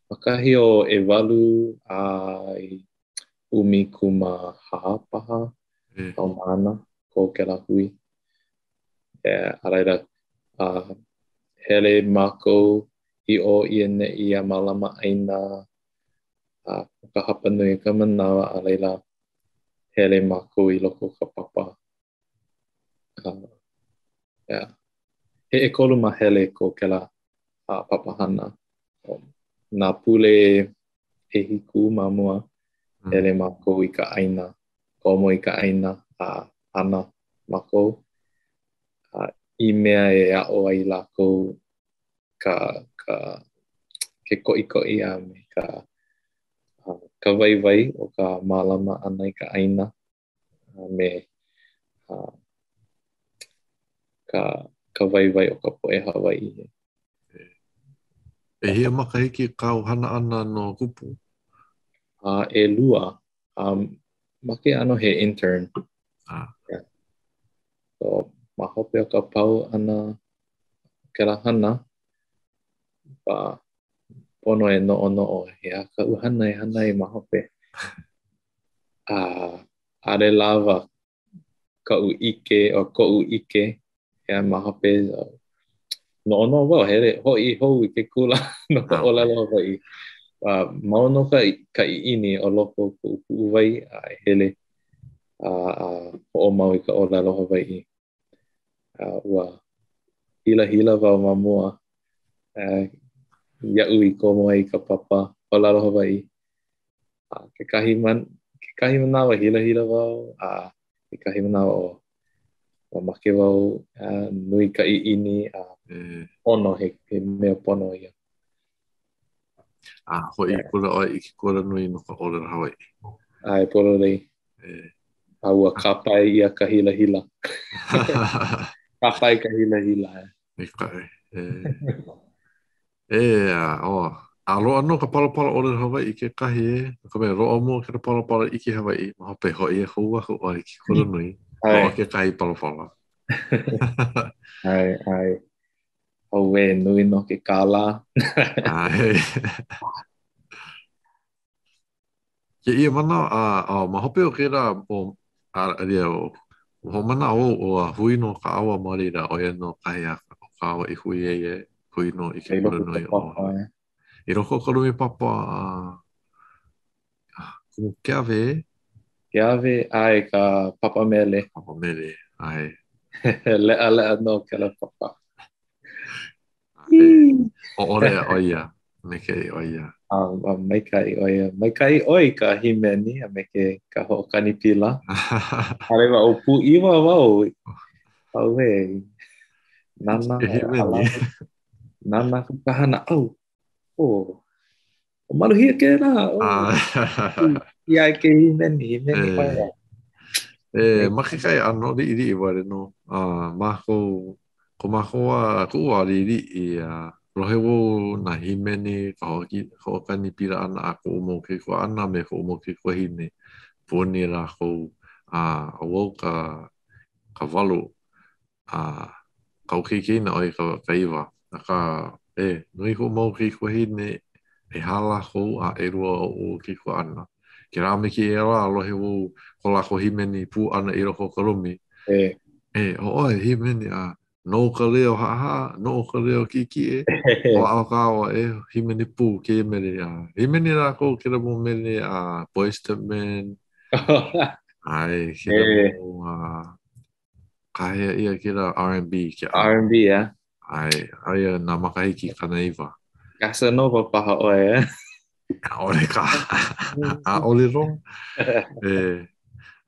ma kahi o ʻewalu a i 14 paha e. haumāna ko kēlā hui. E, a laila, a hele mākou i ʻō i ʻaneʻi a mālama ʻāina a ka hapa nui o ka manawa, a laila, hele mākou i loko o ka papa Uh, yeah. He ʻekolu mahele ko kēlā uh, papahana. Nā pule ʻehiku ma mua, mm. hele mākou i ka ʻāina, komo i ka ʻāina a hana mākou. Uh, i mea e aʻo ai lākou ka, ka, ke koʻikoʻi a me ka, uh, ka waiwai o ka mālama ʻana i ka ʻāina. a me uh, ka, ka waiwai o ka poʻe Hawaiʻi. ʻEhia makahiki kāu hana ʻana no Kupu? A ʻelua. Um, ma ke ʻano he intern. Ah. Yeah. So, ma hope o ka pau ʻana o kēlā hana, ba, Pono e noʻonoʻo, he aha kaʻu hana e hana ai ma hope. A ʻaʻole lawa kaʻu ʻike, o koʻu ʻike, ea ma hope noʻonoʻo wau, hele, hoʻi hou i ke kula no ka ʻōlelo Hawaiʻi. A mau nō ka, ka ʻiʻini o loko o koʻu puʻuwai a e hele a, a hoʻomau i ka ʻōlelo Hawaiʻi. A ua hilahila wau ma mua uh, iaʻu i komo ai i ka papa ʻōlelo Hawaiʻi. A kekahi, man, kekahi manawa hilahila wau, a kekahi manawa o mamake wau uh, nui ka ʻiʻini a e. pono, he, he mea pono ia. A hoʻi kula ʻoe i ke kula nui no ka ʻōlelo Hawaiʻi. ʻAe, pololei. E. A ua kāpae ʻia ka hilahila. kāpae ka hilahila. E. Maikaʻi. E. E, a, oh, a loaʻa nō ka palapala ʻōlelo Hawaiʻi kekahi, e. No ka mea, loaʻa mua kēlā palapala ʻike Hawaiʻi, ma hope hoʻi hou aku ʻoe i ke kula nui, loaʻa kekahi palapala. ʻAe, ʻae. Auē, nui nō ke kālā. ʻAe. Kēia manawa, a, a ma hope o kēlā, o, a, a, o, hoʻomanaʻo wau, ua hui nō ka ʻawa ma laila, ʻo ia nō kahi a o ka ʻawa i hui ai e, hui nō i ke kula nui o I loko o ka lumi papa a Kumu Keawe. Keawe, ʻae, ka papa mele. Papa mele, ʻae. Leʻaleʻa nō kēlā papa. ʻOʻole ʻo ia, maikaʻi ʻo ia. A, a maikaʻi ʻo ia. Maikaʻi ʻoe i ka hīmeni a me ke ka hoʻokani pila. ʻAʻole wau pūʻiwa wau. Auē. Nānā. Hīmeni. Nānā ka hana. Au. Oh. ʻO Maluhia kēlā. Oh. Ia i ke hīmeni, hīmeni e, e, ma kekahi ʻano liʻiliʻi wale nō. Uh, mākou, ko mākou wā, kuʻu wā liʻiliʻi, uh, lohe wau nā hīmeni, ka hoʻokani pila ʻana a koʻu mau kaikuaʻana me koʻu mau kaikuahine. Puni lākou, a uh, wau ka, ka walu, a kaʻu kaikaina ʻo ia ka, ka iwa. Akā, e, nui koʻu mau kaikuahine, ʻehā lākou a ʻelua oʻu kaikuaʻana. Kēlā me kēia lā, lohe wau ko lākou hīmeni pū ʻana i loko o ka lumi. E. E, ʻo ʻoe, hīmeni, a nou ka leo haʻahaʻa, noʻu ka leo kiʻekiʻe, ʻo ka ʻawa, e, hīmeni pū kēia mele. A hīmeni lākou kēlā mau mele a Boyz II Men. ʻAe, kēlā mau, a Kāhea ʻia kēlā R&B ke ʻano. R&B, yeah. ʻAe, aia nā makahiki 90. Casanova paha ʻoe, eh? ʻAʻole kā. ʻAʻole loa. E,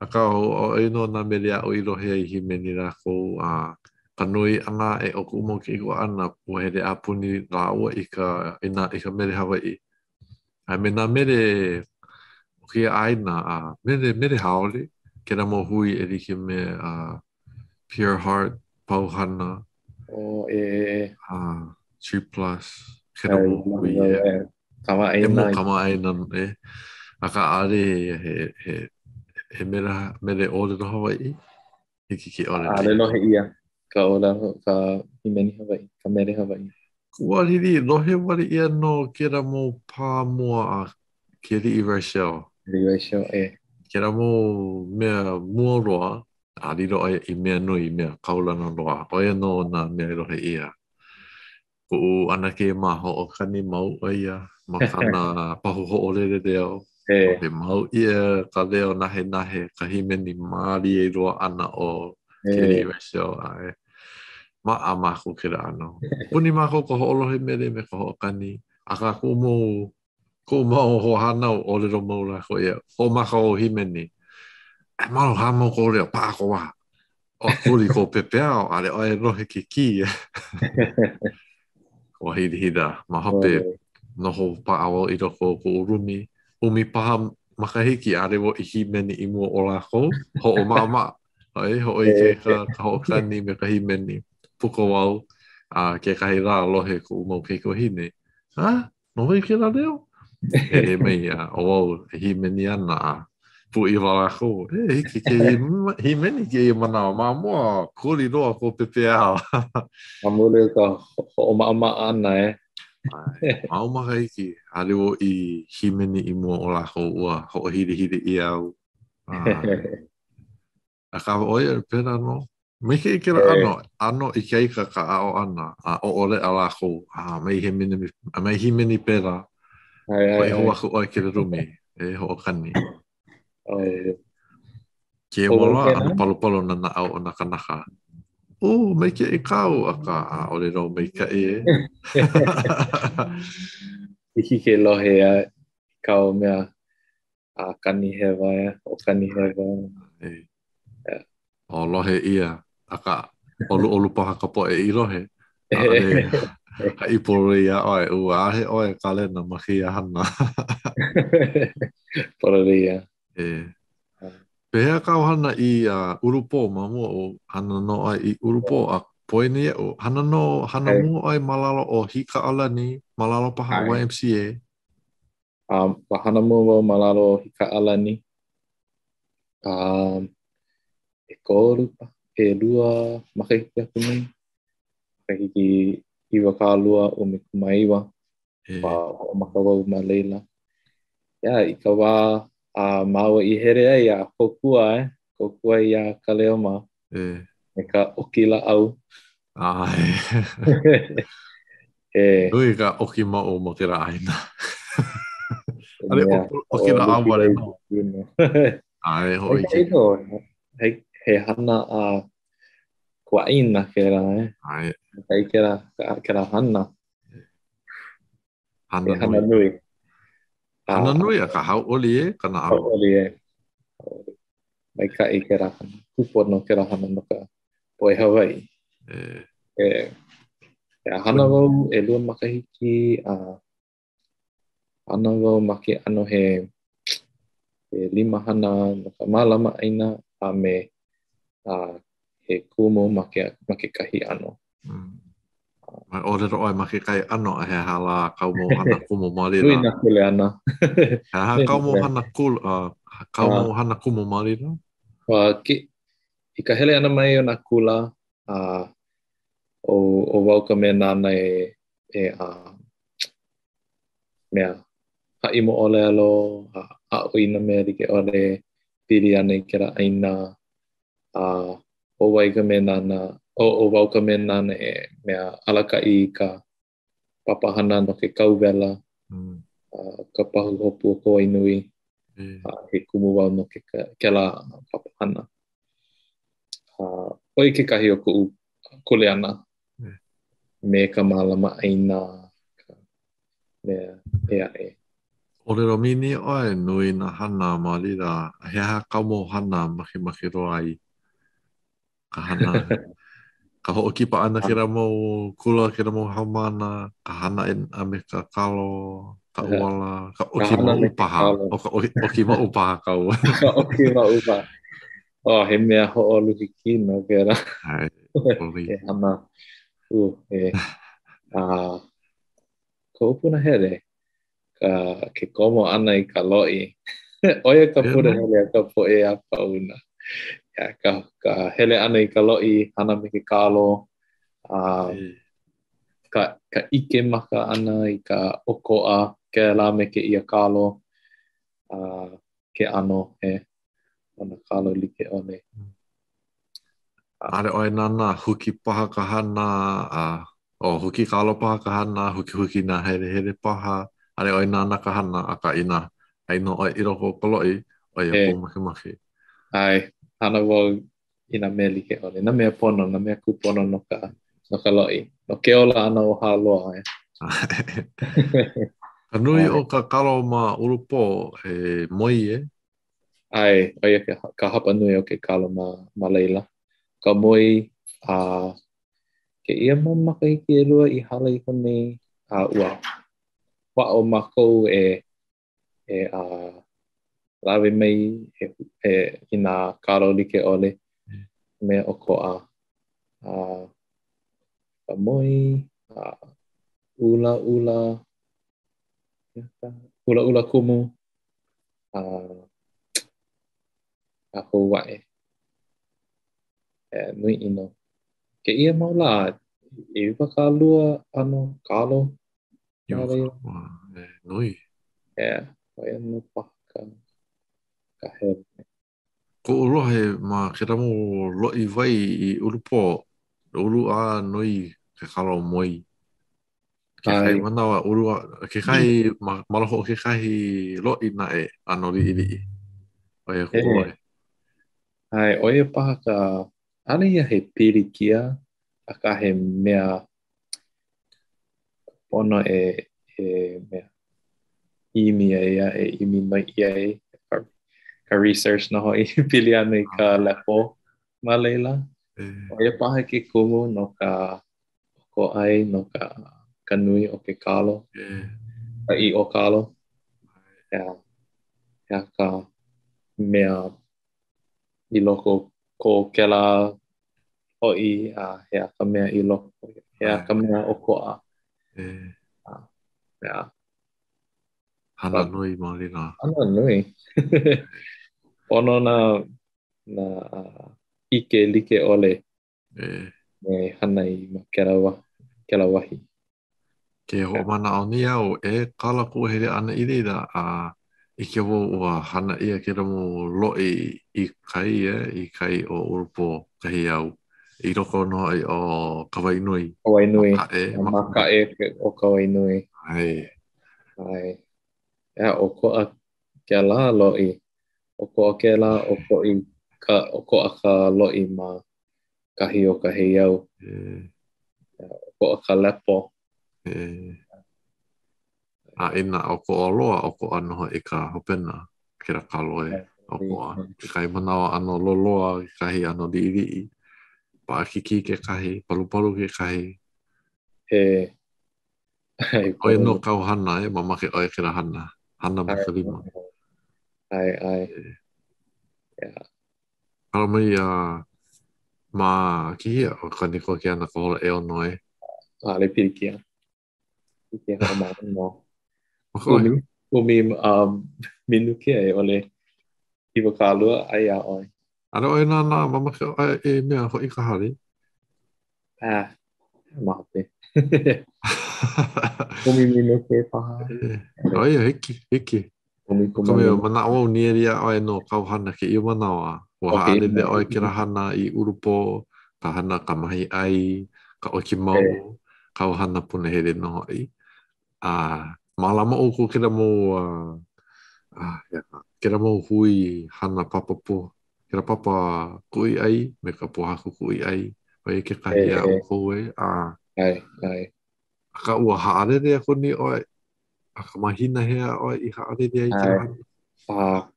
akā, ʻo ia nō nā mele aʻu i lohe ai hīmeni lākou a ka nui ʻana aʻe o kuʻu mau kaikuaʻana, ua hele a puni lāua i ka, i nā, i ka mele Hawaiʻi. A me nā mele o kēia ʻāina, a mele, mele haole, kēlā mau hui e like me uh, Pure Heart, Pauhana, oh, e, e. Uh, Tree Plus, kēlā mau hui. E. Kamaʻāina. E mo kamaʻāina, e. Akā ʻaʻole he, he, he, he mele, mele ʻōlelo Hawaiʻi. Hiki ke ʻōlelo. ʻAʻole lohe ʻia ka ʻōlelo, ka hīmeni Hawaiʻi, ka mele Hawaiʻi. Ua lili, lohe wale ʻia nō kēlā mau pā mua a Kealiʻi Rachelle. Kealiʻi Rachelle, e. Kēlā mau mea mua loa, a lilo ʻo ia i mea nui, i mea kaulana loa. ʻO ia nō nā mea i lohe ʻia. Kuʻu ʻanakē mā hoʻokani mau ʻo ia ma kāna pahu hoʻolele leo. E. Lohe mau ʻia ka leo nahenahe, ka hīmeni mālie loa ʻana o Kealiʻi Rachelle. ʻAe. Maʻa mākou kēlā ʻano. Puni mākou ka hoʻolohe mele me ka hoʻokani. Akā kuʻu mau Koʻu mau hoahānau, ʻōlelo mau lākou ia, hoʻomaka ʻou hīmeni. E malu hāmau kou leo, paʻa ko waha. O kuli kou pepeiao, ʻaʻole ʻoe e lohe ke kī. Ua hilahila. Ma hope, noho paʻa wau i loko o koʻu rumi. ʻUmi paha makahiki, ʻaʻole wau i hīmeni i mua o lākou. Hoʻomaʻamaʻa. ʻAe, hoʻoikaika ka hoʻokani me ka hīmeni. Puka wau, a kekahi lā lohe kuʻu mau kaikuahine. Ha? No wai kēlā leo? Hele mai a ʻo wau e hīmeni ana a pūʻiwa lākou. E, hiki ke hīmeni kēia manawa. Ma mua, kuli loa kou pepeiao. Ma muli o ka hoʻomaʻamaʻa ʻana, e? ʻAe, mau makahiki, ʻaʻole wau i hīmeni i mua o lākou ua hoʻohilihili ʻia au. ʻAe. Akā ʻo ia, pēlā nō. Maikaʻi kēlā ʻano, ʻano ikaika ka aʻo ʻana, a ʻoʻoleʻa lākou, a mai hīmeni, a mai hīmeni pēlā. Hoʻi hou aku ʻoe kēlā lumi, e hoʻokani. Kēia mau lā, ʻano palupalu nā naʻau o nā kanaka. Ō, maikaʻi kāu, akā, ʻaʻole nō maikaʻi e. Hiki ke lohe i kāu mea a kani hewa e, hoʻokani hewa. E. Yeah. O lohe ʻia, akā, ʻoluʻolu paha ka poʻe i lohe. ʻAʻole haʻi pololei iā ʻoe, ua ʻaʻohe ʻoe kalena ma kēia hana. Pololei ia. E. Pehea kāu hana i uh, Ulupō ma mua o hana nō ʻoe i Ulupō a poina iaʻu. Hana nō, hana mua ʻoe ma lalo o Hikaʻalani, ma lalo paha o YMCA. Ua hana mua wau ma lalo o Hikaʻalani. Um, ʻekolu, ʻelua makahiki aku nei. Makahiki 2019. Ua hoʻomaka wau ma laila. Yeah, i ka wā a māua i hele ai a kōkua, eh? Kōkua iā Kaleo mā. E. Me ka ʻoki lāʻau. ʻAe. E. Nui ka ʻoki maʻū ma kēlā ʻāina. ʻAʻole ʻoki lāʻau wale nō. ʻAe, hōʻike. He, he hana a kuaʻāina kēlā, eh? ʻAe. Maikaʻi kēlā, kēlā hana. Hana nui. Hana nui. Hana nui akā hauʻoli e ka naʻau. Hauʻoli e. Hauʻoli. Maikaʻi kēlā hana. Kūpono kēlā hana no ka poʻe Hawaiʻi. E. E. E hana wau ʻelua makahiki a hana wau ma ke ʻano he he limahana no ka mālama ʻāina a me a he kumu ma ke ma kekahi ʻano. Mm. Mai ʻōlelo ʻoe ma kekahi ʻano a he aha lā kāu mau hana kumu ma laila? Nui nā kuleana. He aha kāu mau hana kul, uh, kāu mau hana kumu ma laila? Uh, ke, i ka hele ʻana mai o nā kula, a uh, ʻo, ʻo wau ka mea nāna e, e uh, mea haʻi moʻolelo, a aʻo i nā mea like ʻole pili ana i kēlā ʻāina, a ʻo wai ka mea nāna, ʻo, ʻo wau ka mea nāna e mea alakaʻi i ka papahana no ke kauwela, mm. uh, ka pahuhopu o Kawainui. Mm. Uh, he kumu wau no ke, kēlā papahana. Uh, ʻo ia kekahi o koʻu kuleana mm. me ka mālama ʻāina, ka mea ʻē aʻe. ʻŌlelo mimi ʻoe, nui nā hana ma laila. He aha kāu mau hana makemake loa ai? Ka hana, ka hoʻokipa ʻana kēlā mau kula, kēlā mau haumāna, ka hana a me ka kalo, ka ʻuala, ka ʻoki maʻū paha. ʻO ka ʻoki maʻū paha kau. Ka ʻoki maʻū paha. Oh, he mea hoʻoluhi kino kēlā. He hana. Uh, e. Uh, koʻu punahele, ka, ke komo ʻana i ka loʻi. ʻO ia ka punahele a ka poʻe a pau nā. Yeah, ka, ka hele ʻana i ka loʻi, hana me ke kalo, a ka, ka ʻike maka ʻana i ka ʻokoʻa kēlā me kēia kalo, a ke ʻano he o nā kalo like ʻole. ʻAʻole ʻoe nānā huki paha ka hana a ʻO huki kalo paha ka hana, hukihuki nāhelehele paha, ʻaʻole ʻoe nānā ka hana, akā inā aia nō ʻoe i loko o ka loʻi, ʻo ia kou makemake. ʻAe, hana wau i nā mea like ʻole, nā mea pono, nā mea kūpono no ka, no ka loʻi, no ke ola ʻana o Hāloa. Eh. Ka nui o ka kalo ma Ulupō, he moi e? ʻAe, ʻo ia ka, ka hapa nui o ke kalo ma, ma laila. Ka moi, a kēia mau makahiki ʻelua i hala iho nei, a ua aʻo mākou e, e a lawe mai e, e, i nā kalo like ʻole, mea ʻokoʻa. A ka moi, a ʻulaʻula, ʻulaʻula kumu, a, a hou aʻe. E, nui ʻino. Kēia mau lā, 20 ʻano kalo. 20, e, nui. Yeah, ʻo ia nō paha ka, ka helu. Koʻu lohe ma kēlā mau loʻi wai i Ulupō, ulu a nui ke kalo moi. Kekahi manawa, ulu a, kekahi, ma, ma loko o kekahi loʻi naʻe, ʻano liʻiliʻi. ʻO ia koʻu lohe. ʻAe, ʻo ia paha ka, ʻaʻole ia he pilikia, akā he mea pono e, e mea ʻimi ai a e ʻimi noiʻi ai ka, ka research nō hoʻi pili ana i ka lepo ma laila. ʻO ia paha ke kumu no ka ʻokoʻa ai no ka, ka nui o ke kalo, ka ʻiʻo kalo. He aha, he aha ka mea i loko ko kēlā loʻi a he aha ka mea i loko, he aha ka mea ʻokoʻa. E. A, yeah. Hana nui maoli nā. Hana nui. Pono nā, nā ʻike like ʻole. E. E hana i ma kēlā wa, kēlā wahi. Ke hoʻomanaʻo nei au, e kala koʻu hele ʻana i laila, a ʻike wau ua hana ʻia kēlā mau loʻi i kai, e, i kai o Ulupō, kahi au, i loko nō hoʻi o Kawainui. Kawainui. Ma kaʻe. Ma kaʻe o Kawainui. ʻAe. ʻAe. ʻEā, ʻokoʻa kēlā loʻi. ʻOkoʻa kēlā, ʻokoʻi ka, ʻokoʻa ka loʻi ma kahi o ka heiau. E. ʻOkoʻa ka lepo. E. A inā ʻokoʻa loa, ʻokoʻa nō hoʻi ka hopena, kēlā kalo e ʻokoʻa. Kekahi manawa ʻano loloa, kekahi ʻano liʻiliʻi. Paʻakikī kekahi, palupalu kekahi. E. ʻO ia nō kāu hana, e, mamake ʻoe kēlā hana. Hana me ka lima. ʻAe, ʻae. Yeah. Kala mai a ma kihia o kani koke ana ka hola ʻeono e. ʻAʻole pilikia. Hiki e hoʻomanaʻo nō. ʻUmi, ʻumi um, minuke a i ʻole 20 aia iā ʻoe. ʻAʻole ʻoe nānā, mamake ʻoe e mea hoʻi ka hale. Ah, ma hope. ʻUmi minuke paha. ʻO ia, hiki, hiki. Ka mea, manaʻo wau nieli iā ʻoe no kāu hana kēia manawa. Ua haʻalele ʻoe kēlā hana i Ulupō, ka hana ka mahi ʻai, ka ʻoki mauʻu, kāu hana punahele nō hoʻi. A mālama ʻoukou kēlā mau, uh, kēlā mau hui hana papa pō, kēlā papa kuʻi ʻai me ka pōhaku kuʻi ʻai, ʻo ia kekahi a ʻoukou e, a. ʻAe, ʻae. Akā ua haʻalele aku nei ʻoe A ka mahina hea ʻoe i haʻalele ai kēlā hana? A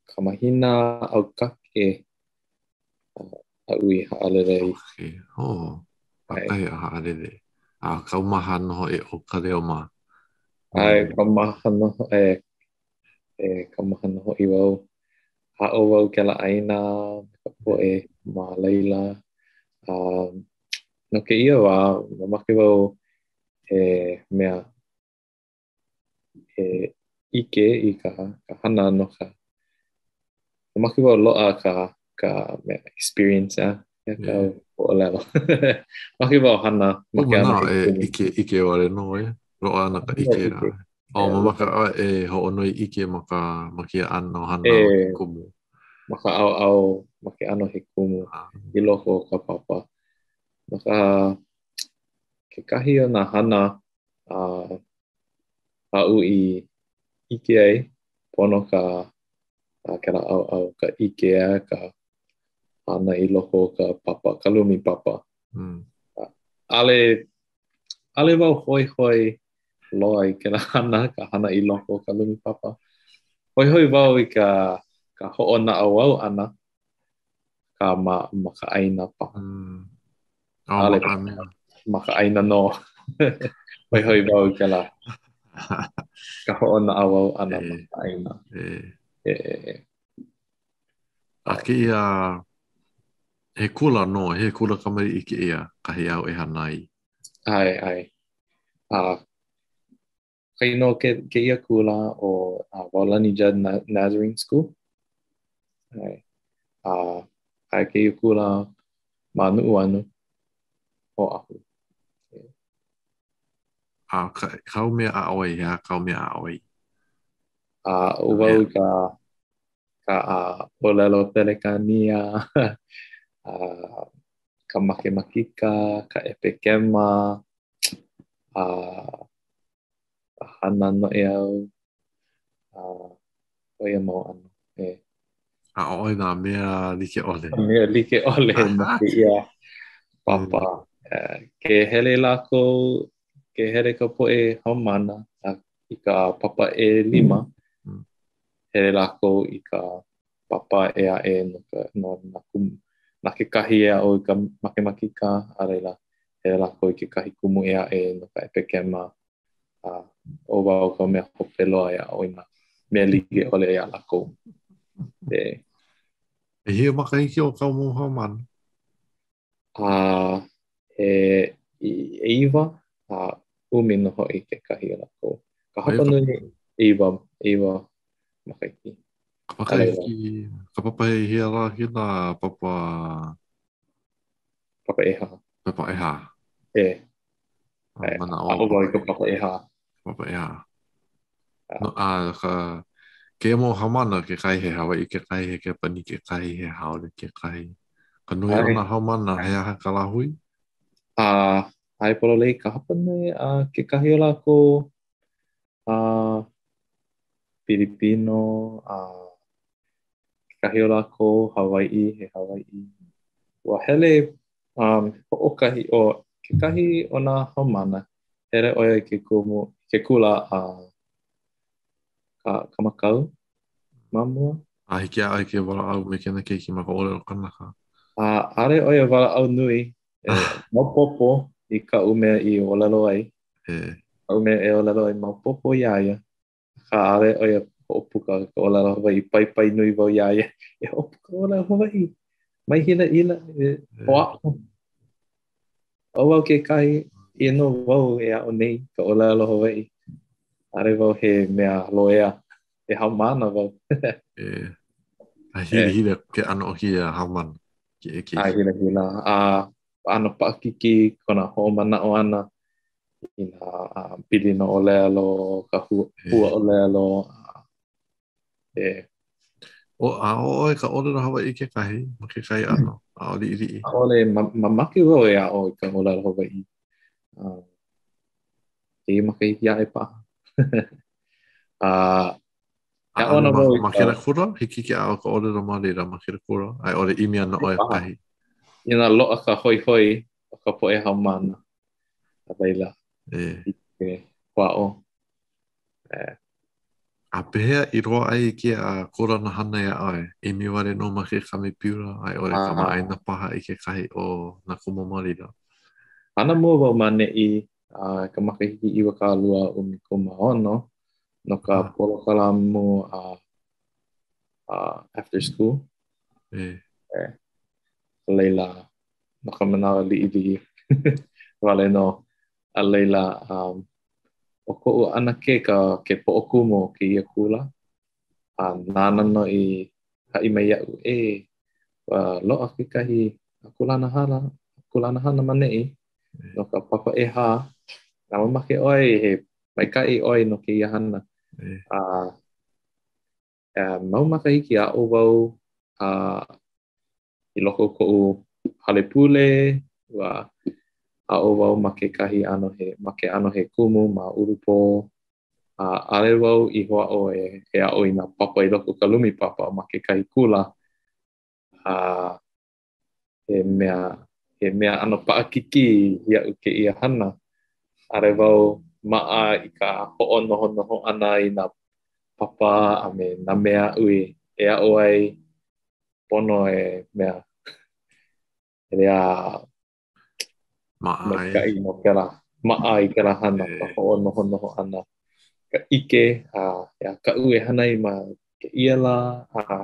ka mahina ʻAukake aʻu i haʻalele ai. Okay. Oh, ʻakahi a haʻalele. A kaumaha nō hoʻi ʻo Kaleo mā. ʻAe, kaumaha nō e, e kaumaha nō hoʻi wau. Aʻo wau kēlā ʻāina me ka poʻe ma laila. A no kēia wā, mamake wau e mea e ʻike i ka, ka hana no ka mamake wau loaʻa ka, ka mea experience a he aha ka ʻōlelo. Mamake wau hana ma ke ʻano he kumu. ʻike, ʻike wale nō e. Loaʻa ana ka ʻike. Oh, mamake ʻoe e hoʻonui ʻike ma ka, ma kēia ʻano hana o ke kumu. Ma ka ʻaoʻao, ma ke ʻano he kumu i loko o ka papa. No ka kekahi o nā hana a aʻu i ʻike ai, pono ka a kēlā ʻaoʻao, ka ʻike a ka hana i loko o ka papa, ka lumi papa. Mm. ʻAʻole, ʻaʻole wau hoihoi loa i kēlā hana, ka hana i loko o ka lumi papa. Hoihoi wau i ka, ka hoʻonaʻauao ʻana, ka ma, ma ka ʻāina paha. Mm. Oh, ʻAʻole ma ka mea. Ma ka ʻāina nō. Hoihoi wau i kēlā. Ka hoʻonaʻauao ʻana ma ka ʻāina. E. E, e, e. A kēia, he kula nō, he kula kamaliʻi kēia, kahi āu e hana ai. ʻAe, ʻae. A Kainō ke, kēia kula ʻo uh, Waolani Judd Nazarene School. ʻAe. A aia kēia kula ma Nuʻuanu, Oʻahu. A ka, kāu mea a ʻoe, he aha kāu mea a ʻoe? A ʻo wau i ka ka ʻōlelo Pelekānia, a ka makemakika, ka ʻepekema, a ka hana noʻeau, a ʻo ia mau ʻano, e. Aʻo ʻoe nā mea like ʻole. Nā mea like ʻole no kēia papa. Ke hele lākou, ke hele ka poʻe haumāna i ka papa ʻelima, mm. hele lākou i ka papa ʻē aʻe no ka, no nā kumu, na kekahi e aʻo i ka makemakika, a laila, hele lākou i kekahi kumu ʻē aʻe no ka ʻepekema, a ʻo wau ka mea hope loa e aʻo i nā mea like ʻole iā lākou. E. ʻEhia makahiki o kāu mau haumāna? A he ʻeiwa a ʻumi nō hoʻi kekahi o lākou. Ka hapanui ʻeiwa, ʻeiwa makahiki. Ka makahiki, ka papa ʻehia lā kēlā papa... Papa ʻehā. Papa ʻehā. E. Manaʻo. Aʻo wau i ka papa ʻehā. Papa ʻehā. No, a ka kēia mau haumāna kekahi he Hawaiʻi, kekahi he Kepanī, kekahi he Haole, kekahi. Ka nui o nā haumāna, he aha ka lāhui? A, ʻae pololei ka hapanui a kekahi o lākou a Pilipino, a kekahi o lākou Hawaiʻi, he Hawaiʻi. Ua hele Um, hoʻokahi, ʻo kekahi o nā haumāna, hele ʻo ia i ke kumu, ke kula a ka, Kamakau ma mua. A hiki iā ʻoe ke walaʻau me kēnā keiki ma ka ʻōlelo kanaka? A ʻaʻole ʻo ia walaʻau nui, e maopopo i kaʻu mea i ʻōlelo ai. E. Kaʻu mea e ʻōlelo ai maopopo iā ia. Akā, ʻaʻole ʻo ia hoʻopuka i ka ʻōlelo Hawaiʻi. Paipai nui wau iā ia e hoʻopuka ʻōlelo Hawaiʻi. Mai hilahila, e hoʻāʻo. ʻO wau kekahi, eia nō wau e aʻo nei ka ʻōlelo Hawaiʻi. ʻAʻole wau he mea loea, he haumāna wau. E. A hilahila ke ʻano o kēia haumāna. Ke, ke. A hilahila. A ʻano paʻakikī kona hoʻomanaʻo ʻana i nā uh, pilina ʻōlelo, ka hu, hua ʻōlelo. E. O, aʻo ʻoe ka ʻōlelo Hawaiʻi kekahi, ma kekahi ʻano, aʻo liʻiliʻi. ʻAʻole, ma, mamake wau e aʻo i ka ʻōlelo Hawaiʻi. Uh, kēia makahiki aʻe paha. uh, E aʻo ana wau ma kēlā kula, hiki ke aʻo ka ʻōlelo ma laila ma kēlā kula, a i ʻole ʻimi ana ʻoe kahi. Inā loaʻa ka hoihoi o ka poʻe haumāna, a laila, e. ke hoʻāʻo. E. A pehea i loaʻa ai kēia kūlana hana iā ʻoe? ʻImi wale nō ma ke kamepiula, a i ʻole kamaʻāina paha i kekahi o nā kumu ma laila? Hana mua wau ma ʻaneʻi a ka makahiki 20 16 no ka ah. polokalamu a uh, after school. E. E. A laila, no ka manawa liʻiliʻi wale nō. A laila, um, ʻo koʻu ʻanakē ka ke poʻokumu o kēia kula, a nāna nō i haʻi mai iaʻu, e, ua loaʻa kekahi kūlana hana, kūlana hana ma ʻaneʻi, no ka papa ʻehā, a mamake ʻoe he maikaʻi ʻoe no kēia hana. A uh, mau makahiki aʻo wau a i loko o koʻu hale pule, ua aʻo wau ma kekahi ʻano he, ma ke ʻano he kumu ma Ulupō, a ʻaʻole wau i hoʻāʻo e, e aʻo i nā papa i loko o ka lumi papa ma kekahi kula. A he mea, he mea ʻano paʻakikī iaʻu kēia hana. ʻAʻole wau maʻa i ka hoʻonohonoho ʻana i nā papa a me nā mea aʻu i e aʻo ai pono e mea hele a maʻa maikaʻi no kēlā maʻa i kēlā hana ka hoʻonohonoho ʻana ka ʻike a he aha kaʻu e hana ai ma kēia lā a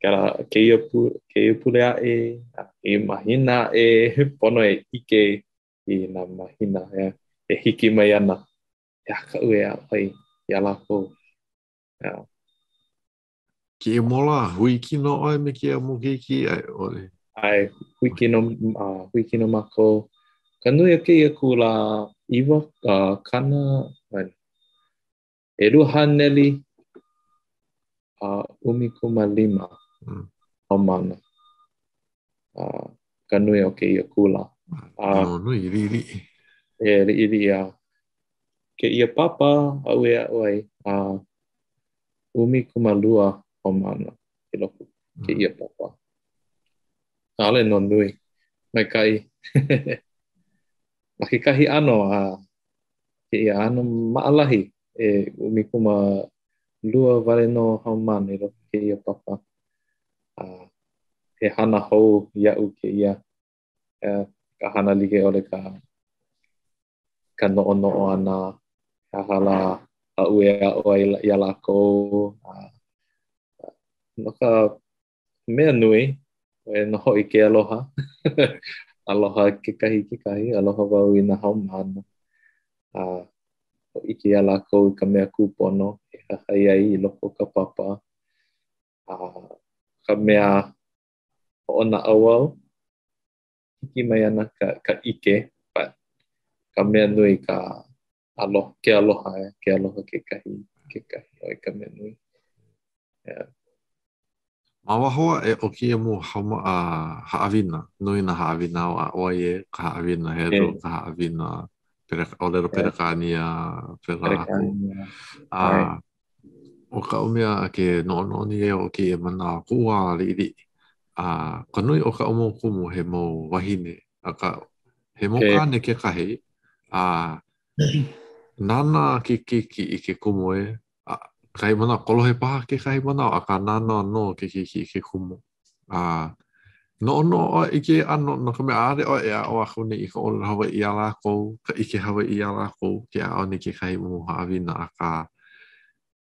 kēlā kēia pu kēia pule aʻe a kēia mahina aʻe pono e ʻike i nā mahina e, e hiki mai ana he aha kaʻu e aʻo ai iā lākou. Yeah. Kēia mau lā, hui kino ʻoe me kēia mau keiki a i ʻole? ʻAe, hui kino, uh, hui kino mākou. Ka nui o kēia kula, iwa, kana, 215 haumāna. Ka nui o kēia kula. A, no, nui, liʻiliʻi. E, liʻiliʻi, a kēia papa aʻu e aʻo ai, a 12 haumāna i loko kēia papa. ʻAʻole nō nui, maikaʻi. Ma kekahi ʻano, a kēia ʻano maʻalahi e 12 wale nō haumāna i loko kēia papa. A he hana hou iaʻu kēia, ka hana like ʻole ka ka noʻonoʻo ʻana, he aha lā aʻu e aʻo ai iā lākou. A no ka mea nui, ʻo ia nō hoʻi ke aloha. Aloha kekahi i kekahi, aloha wau i nā haumāna. A hōʻike iā lākou i ka mea kūpono e hahai ai i loko o ka papa. A ka mea hoʻonaʻauao, hiki mai ana ka, ka ʻike, but ka mea nui ka aloha, ke aloha, eh, ke aloha kekahi, kekahi, ʻo ia ka mea nui. Yeah. Ma waho aʻe o kēia mau hauma, uh, haʻawina, nui nā haʻawina aʻo ai e, ka haʻawina helu, ka haʻawina pere, ʻōlelo Pelekānia, pēlā aku. A ʻo kaʻu mea ke noʻonoʻo nei au o kēia manawa, koʻu wā liʻiliʻi, a ka nui o kaʻu mau kumu he mau wāhine, akā he mau kāne kekahi, a nānā ke keiki i ke kumu e, a kahi manawa, kolohe paha kekahi manawa, akā nānā nō ke keiki i ke kumu. A noʻonoʻo ʻoe i kēia ʻano, no ka mea, ʻaʻole ʻoe e aʻo aku nei i ka ʻōlelo Hawaiʻi iā lākou, ka ʻike Hawaiʻi iā lākou, ke aʻo nei kekahi mau haʻawina, akā,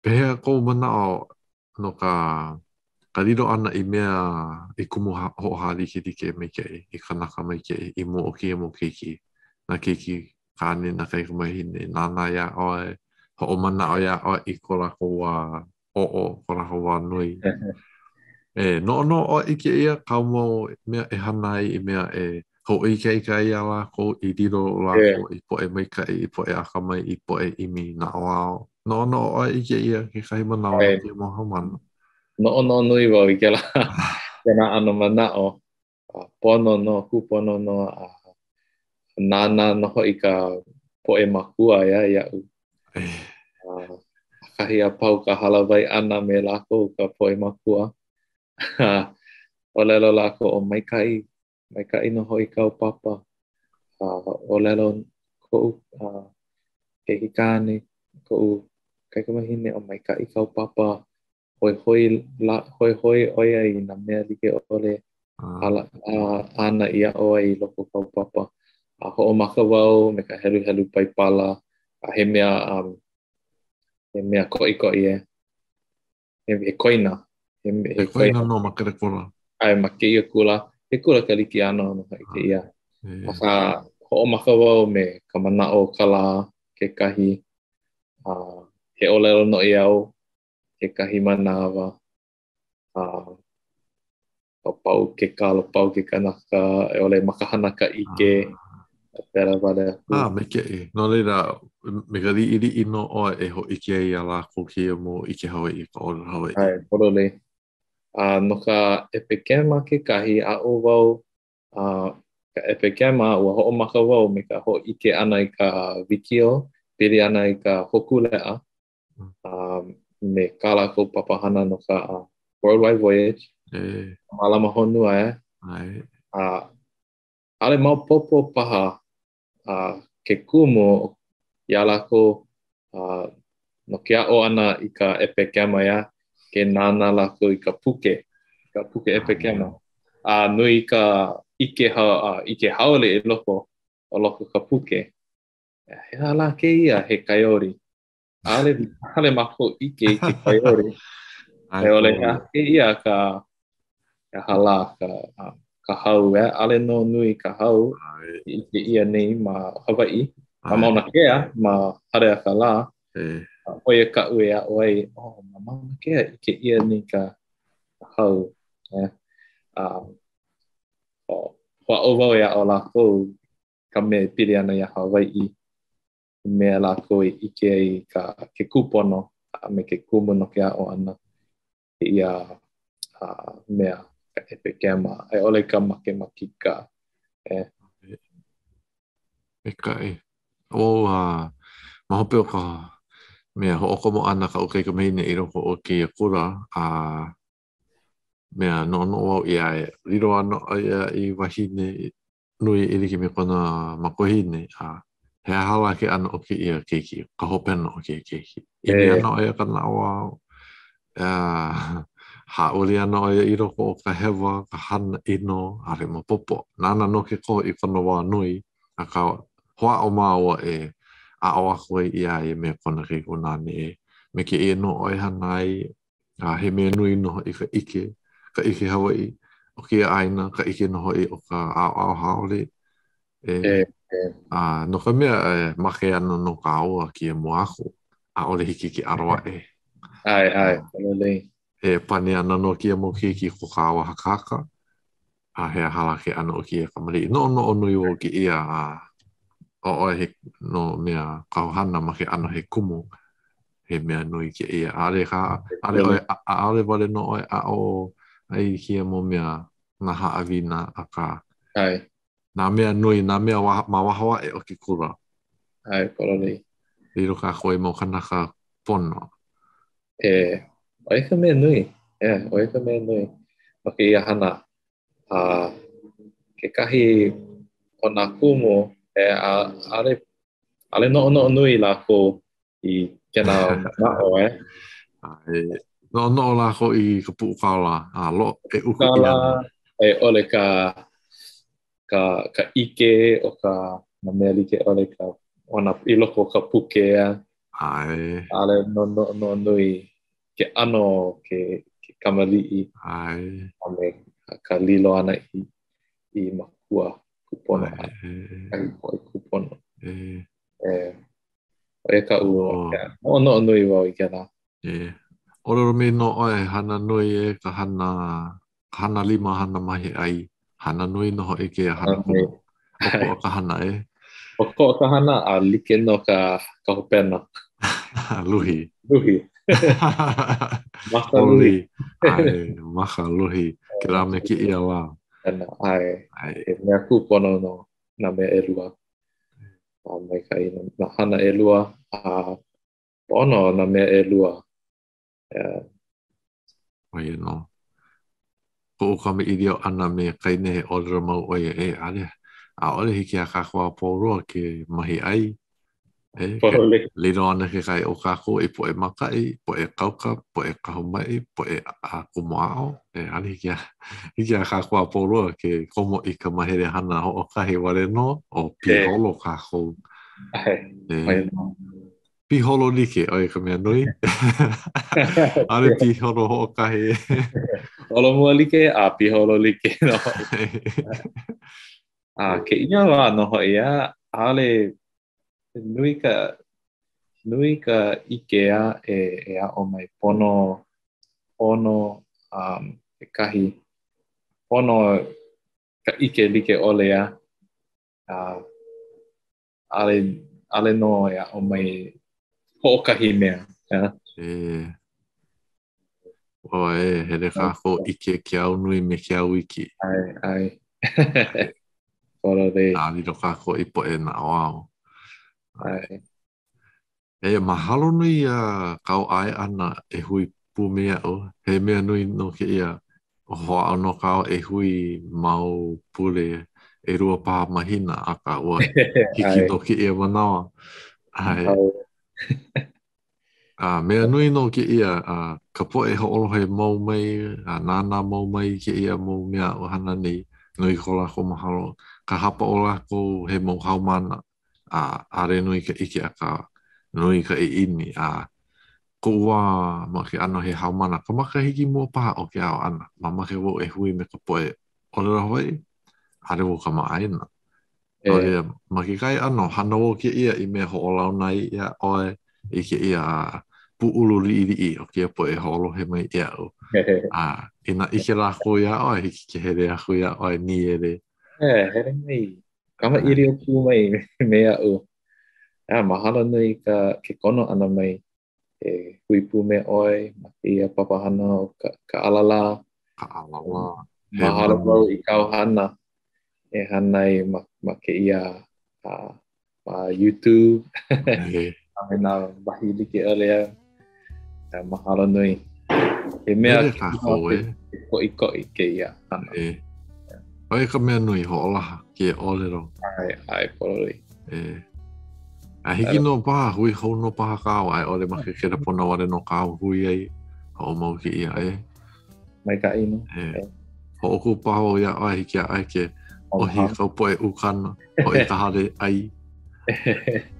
pehea kou manaʻo no ka ka lilo ʻana i mea i kumu hoʻohālikelike maikaʻi, i kanaka maikaʻi i mua o kēia mau keiki, nā keiki kāne, nā kaikamahine, nānā iā ʻoe, hoʻomanaʻo iā ʻoe i ko lākou wā oʻo, ko lākou wā nui. E noʻonoʻo ʻoe i kēia kāu mau mea e hana ai i mea e hoʻoikaika ai iā lākou i lilo lākou i poʻe maikaʻi, i poʻe akamai, i poʻe ʻimi naʻauao. Noʻonoʻo ʻoe i kēia kekahi manawa no kēia mau haumāna. Noʻonoʻo nui wau i kēlā kēlā ʻano manaʻo. A pono nō, kūpono nō a nānā nō hoʻi ka poʻe mākua ia iaʻu. A ʻakahi a pau ka hālāwai ʻana me lākou ka poʻe mākua. ʻŌlelo lākou, ʻo maikaʻi, maikaʻi nō hoʻi kāu papa. A ʻōlelo koʻu uh, keiki kāne, koʻu kaikamahine, ʻo maikaʻi kāu papa. Hoihoi, la, hoihoi ʻo ia i nā mea like ʻole ah. āna i aʻo ai i loko o kāu papa. A hoʻomaka wau me ka heluhelu Paipala, a he mea, um, he mea koʻikoʻi e. He, he koina. He, he, he koina nō ma kēia kula. ʻAe, ma kēia kula. He kula Kalikiano nō hoʻi ah, kēia. Akā, hoʻomaka wau me ka manaʻo o ka lā kekahi. Uh, he ʻōlelo noʻeau kekahi manawa a uh, pau ke kalo, pau ke kanaka, a i ʻole ma ka hana ka ʻike, ah. pēlā wale aku. Ah, maikaʻi. No laila, me ka liʻiliʻi nō ʻoe e hōʻike ai iā lākou kēia mau ʻike Hawaiʻi, ka ʻōlelo Hawaiʻi. ʻAe, pololei. A no ka ʻepekema kekahi, aʻo wau a ka ʻepekema, ua hoʻomaka wau me ka hōʻike ʻana i ka wikiō pili ana i ka Hōkūleʻa. um, me kā lākou papahana no ka uh, Worldwide Voyage. E. Mālama Honua e. ʻAe. A ʻaʻole maopopo paha uh, ke kumu iā lākou uh, no ke aʻo ʻana i ka ʻepekema ia, ke nānā lākou i ka puke, ka puke ʻepekema. A nui ka ʻike, ha, uh, ʻike haole i loko, o loko ka puke. He aha lā kēia, he coyote. ʻAʻole, ʻaʻole mākou ʻike i ke coyote. A i ʻole he aha kēia ka, he aha lā ka, ka hau, eh? ʻAʻole nō nui ka hau i ʻike ʻia nei ma Hawaiʻi, ma Mauna Kea, ma Haleakalā. ʻO ia kaʻu e aʻo ai, oh, ma Mauna Kea ʻike ʻia nei ka, ka hau. Eh? Uh, hoʻāʻo wau e aʻo lākou. ka mea e pili ana iā Hawaiʻi, i mea lākou e ʻike ai i ka ke kūpono a me ke kumu no ke aʻo ʻana i ia mea, ka ʻepekema, a i ʻole ka makemakika. E. Maikaʻi. ʻO uh, ma hope o ka mea hoʻokomo ʻana kaʻu kaikamahine i loko o kēia kula, a uh, mea noʻonoʻo au iā ia, lilo ana ʻo ia i wahine nui e like me kona makuahine, a he aha lā ke ʻano o kēia keiki, ka hopena o kēia keiki. ʻImi ana ʻo ia ka naʻauao, a hāʻule ana ʻo ia i loko o ka hewa, ka hana ʻino, ʻaʻole maopopo. Nāna nō ke koho i kona wā nui, akā hoʻāʻo māua e aʻo aku ai iā ia me kona kaikunāne e me kēia nō ʻoe hana ai, A he mea nui nō hoʻi ka ʻike, ka ʻike Hawaiʻi o kēia ʻāina, ka ʻike nō hoʻi o ka ʻaoʻao haole. E, e, e. A, no ka mea, e, make ana nō kāua kēia mua aku. ʻAʻole hiki ke ʻalo aʻe. ʻAe, ʻae, pololei. E pane ana nō kēia mau keiki i ko kāua hakahaka. A he aha lā ke ʻano o kēia kamaliʻi. Noʻonoʻo nui wau kēia, a ʻo ʻoe he no mea kāu hana ma ke ʻano he kumu, he mea nui kēia. ʻAʻole kā, ʻaʻole ʻoe, ʻaʻole wale nō ʻoe aʻo ai i kēia mau mea, nā haʻawina, akā, ʻAe. nā mea nui, nā mea ma waho aʻe o ke kula. ʻAe, pololei. Lilo kākou i mau kanaka pono. E, ʻo ia ka mea nui. E, ʻo ia ka mea nui no kēia hana. A kekahi o nā kumu, e, a, ʻaʻole, ʻaʻole noʻonoʻo nui lākou i kēnā manaʻo, e. ʻAe, noʻonoʻo lākou i ka puʻu kālā, a lo, e uku ʻia ana. A i ʻole ka, ka, ka ʻike o ka, nā mea like ʻole ka, o nā, i loko o ka puke, a. ʻAe. ʻAʻole nō noʻonoʻo nui ke ʻano o ke, ke kamaliʻi. ʻAe. A me ka lilo ʻana i, i makua kūpono. ʻAe. Kahi poʻe kūpono. E. E. ʻO ia kaʻu, noʻonoʻo nui wau i kēlā. E. ʻŌlelo mai nō ʻoe, hana nui e ka hana hana lima, hana mahi ʻai. Hana nui nō hoʻi kēia hana kumu. ʻOkoʻa ka hana, e? ʻOkoʻa ka hana, a like nō ka, ka hopena. Luhi. Luhi. Maka luhi. ʻAe, maka luhi. Kēlā me kēia lā. ʻAe. ʻAe. He mea kūpono nō nā mea ʻelua. A maikaʻi nā hana ʻelua, a pono nā mea ʻelua. Yeah. ʻO ia nō. Koʻu kamaʻilio ʻana me Kaine he ʻōlelo mau ʻo ia, e, ʻaʻole, ʻaʻole hiki iā kākou a pau loa ke mahi ʻai. E, ke, lilo ana kekahi o kākou i poʻe mākaʻi, poʻe kauka, poʻe kahu maʻi, poʻe a kumu aʻo. E, ʻaʻole hiki iā, hiki iā kākou a pau loa ke komo i ka mahele hana hoʻokahi wale nō, o piholo kākou. E, e. Piholo like, ʻo ia ka mea nui. ʻAʻole piholo hoʻokahi. Holomua like a piholo like nō hoʻi. A kēia wā nō hoʻi, a ʻaʻole nui ka nui ka ʻike a e, e aʻo mai pono pono um, kekahi pono ka ʻike like ʻole a a ʻaʻole, ʻaʻole nō e aʻo mai hoʻokahi mea. Yeah. E. O e, hele kākou ʻike ke au nui me ke au iki. ʻAe, ʻae. Pololei. A lilo kākou i poʻe naʻauao. ʻAe. E, mahalo nui iā kāu ʻae ʻana e hui pū me iaʻu. He mea nui nō kēia. Hoʻāʻo nō kāua e hui mau pule, ʻelua paha mahina, akā ua hiki nō kēia manawa. ʻAe. A mea nui nō kēia, a ka poʻe hoʻolohe mau mai, a nānā mau mai i kēia mau mea aʻu e hana nei, nui ko lākou mahalo. Ka hapa o lākou he mau haumāna. a ʻaʻole nui ka ʻike akā nui ka ʻiʻini a koʻu wā ma ke ʻano he haumāna ka makahiki mua paha o ke aʻo ʻana, mamake wau e hui me ka poʻe ʻōlelo Hawaiʻi, ʻaʻole wau kamaʻāina. No laila, ma kekahi ʻano, hana wau kēia i mea hoʻolauna ai iā ʻoe i kēia pūʻulu liʻiliʻi o kēia poʻe hoʻolohe mai iaʻu. A inā ʻike lākou iā ʻoe, hiki ke hele aku iā ʻoe, nīele. E, hele mai. Kamaʻilio pū mai me aʻu. A mahalo nui ka ke kono ʻana mai e hui pū me ʻoe ma kēia papahana o ka, ka ʻalalā. Ka ʻalalā. Mahalo wau i kāu hana e hana ai ma, ma kēia uh, ma YouTube a me nā wahi like ʻole a a mahalo nui. He mea Hele kākou, e. koʻikoʻi kēia hana. E. ʻO ia ka mea nui, hoʻolaha kēia ʻōlelo. ʻAe, ʻae, pololei. E. A hiki nō paha, hui hou nō paha kāua, a i ʻole ma ke kelepona wale nō kāua hui ai, hoʻomau kēia, e. Maikaʻi nō. E. Hoʻokū paha wau iā ʻoe, hiki iā ʻoe ke ʻohi i kāu poʻe ukana, hoʻi i ka hale ʻai.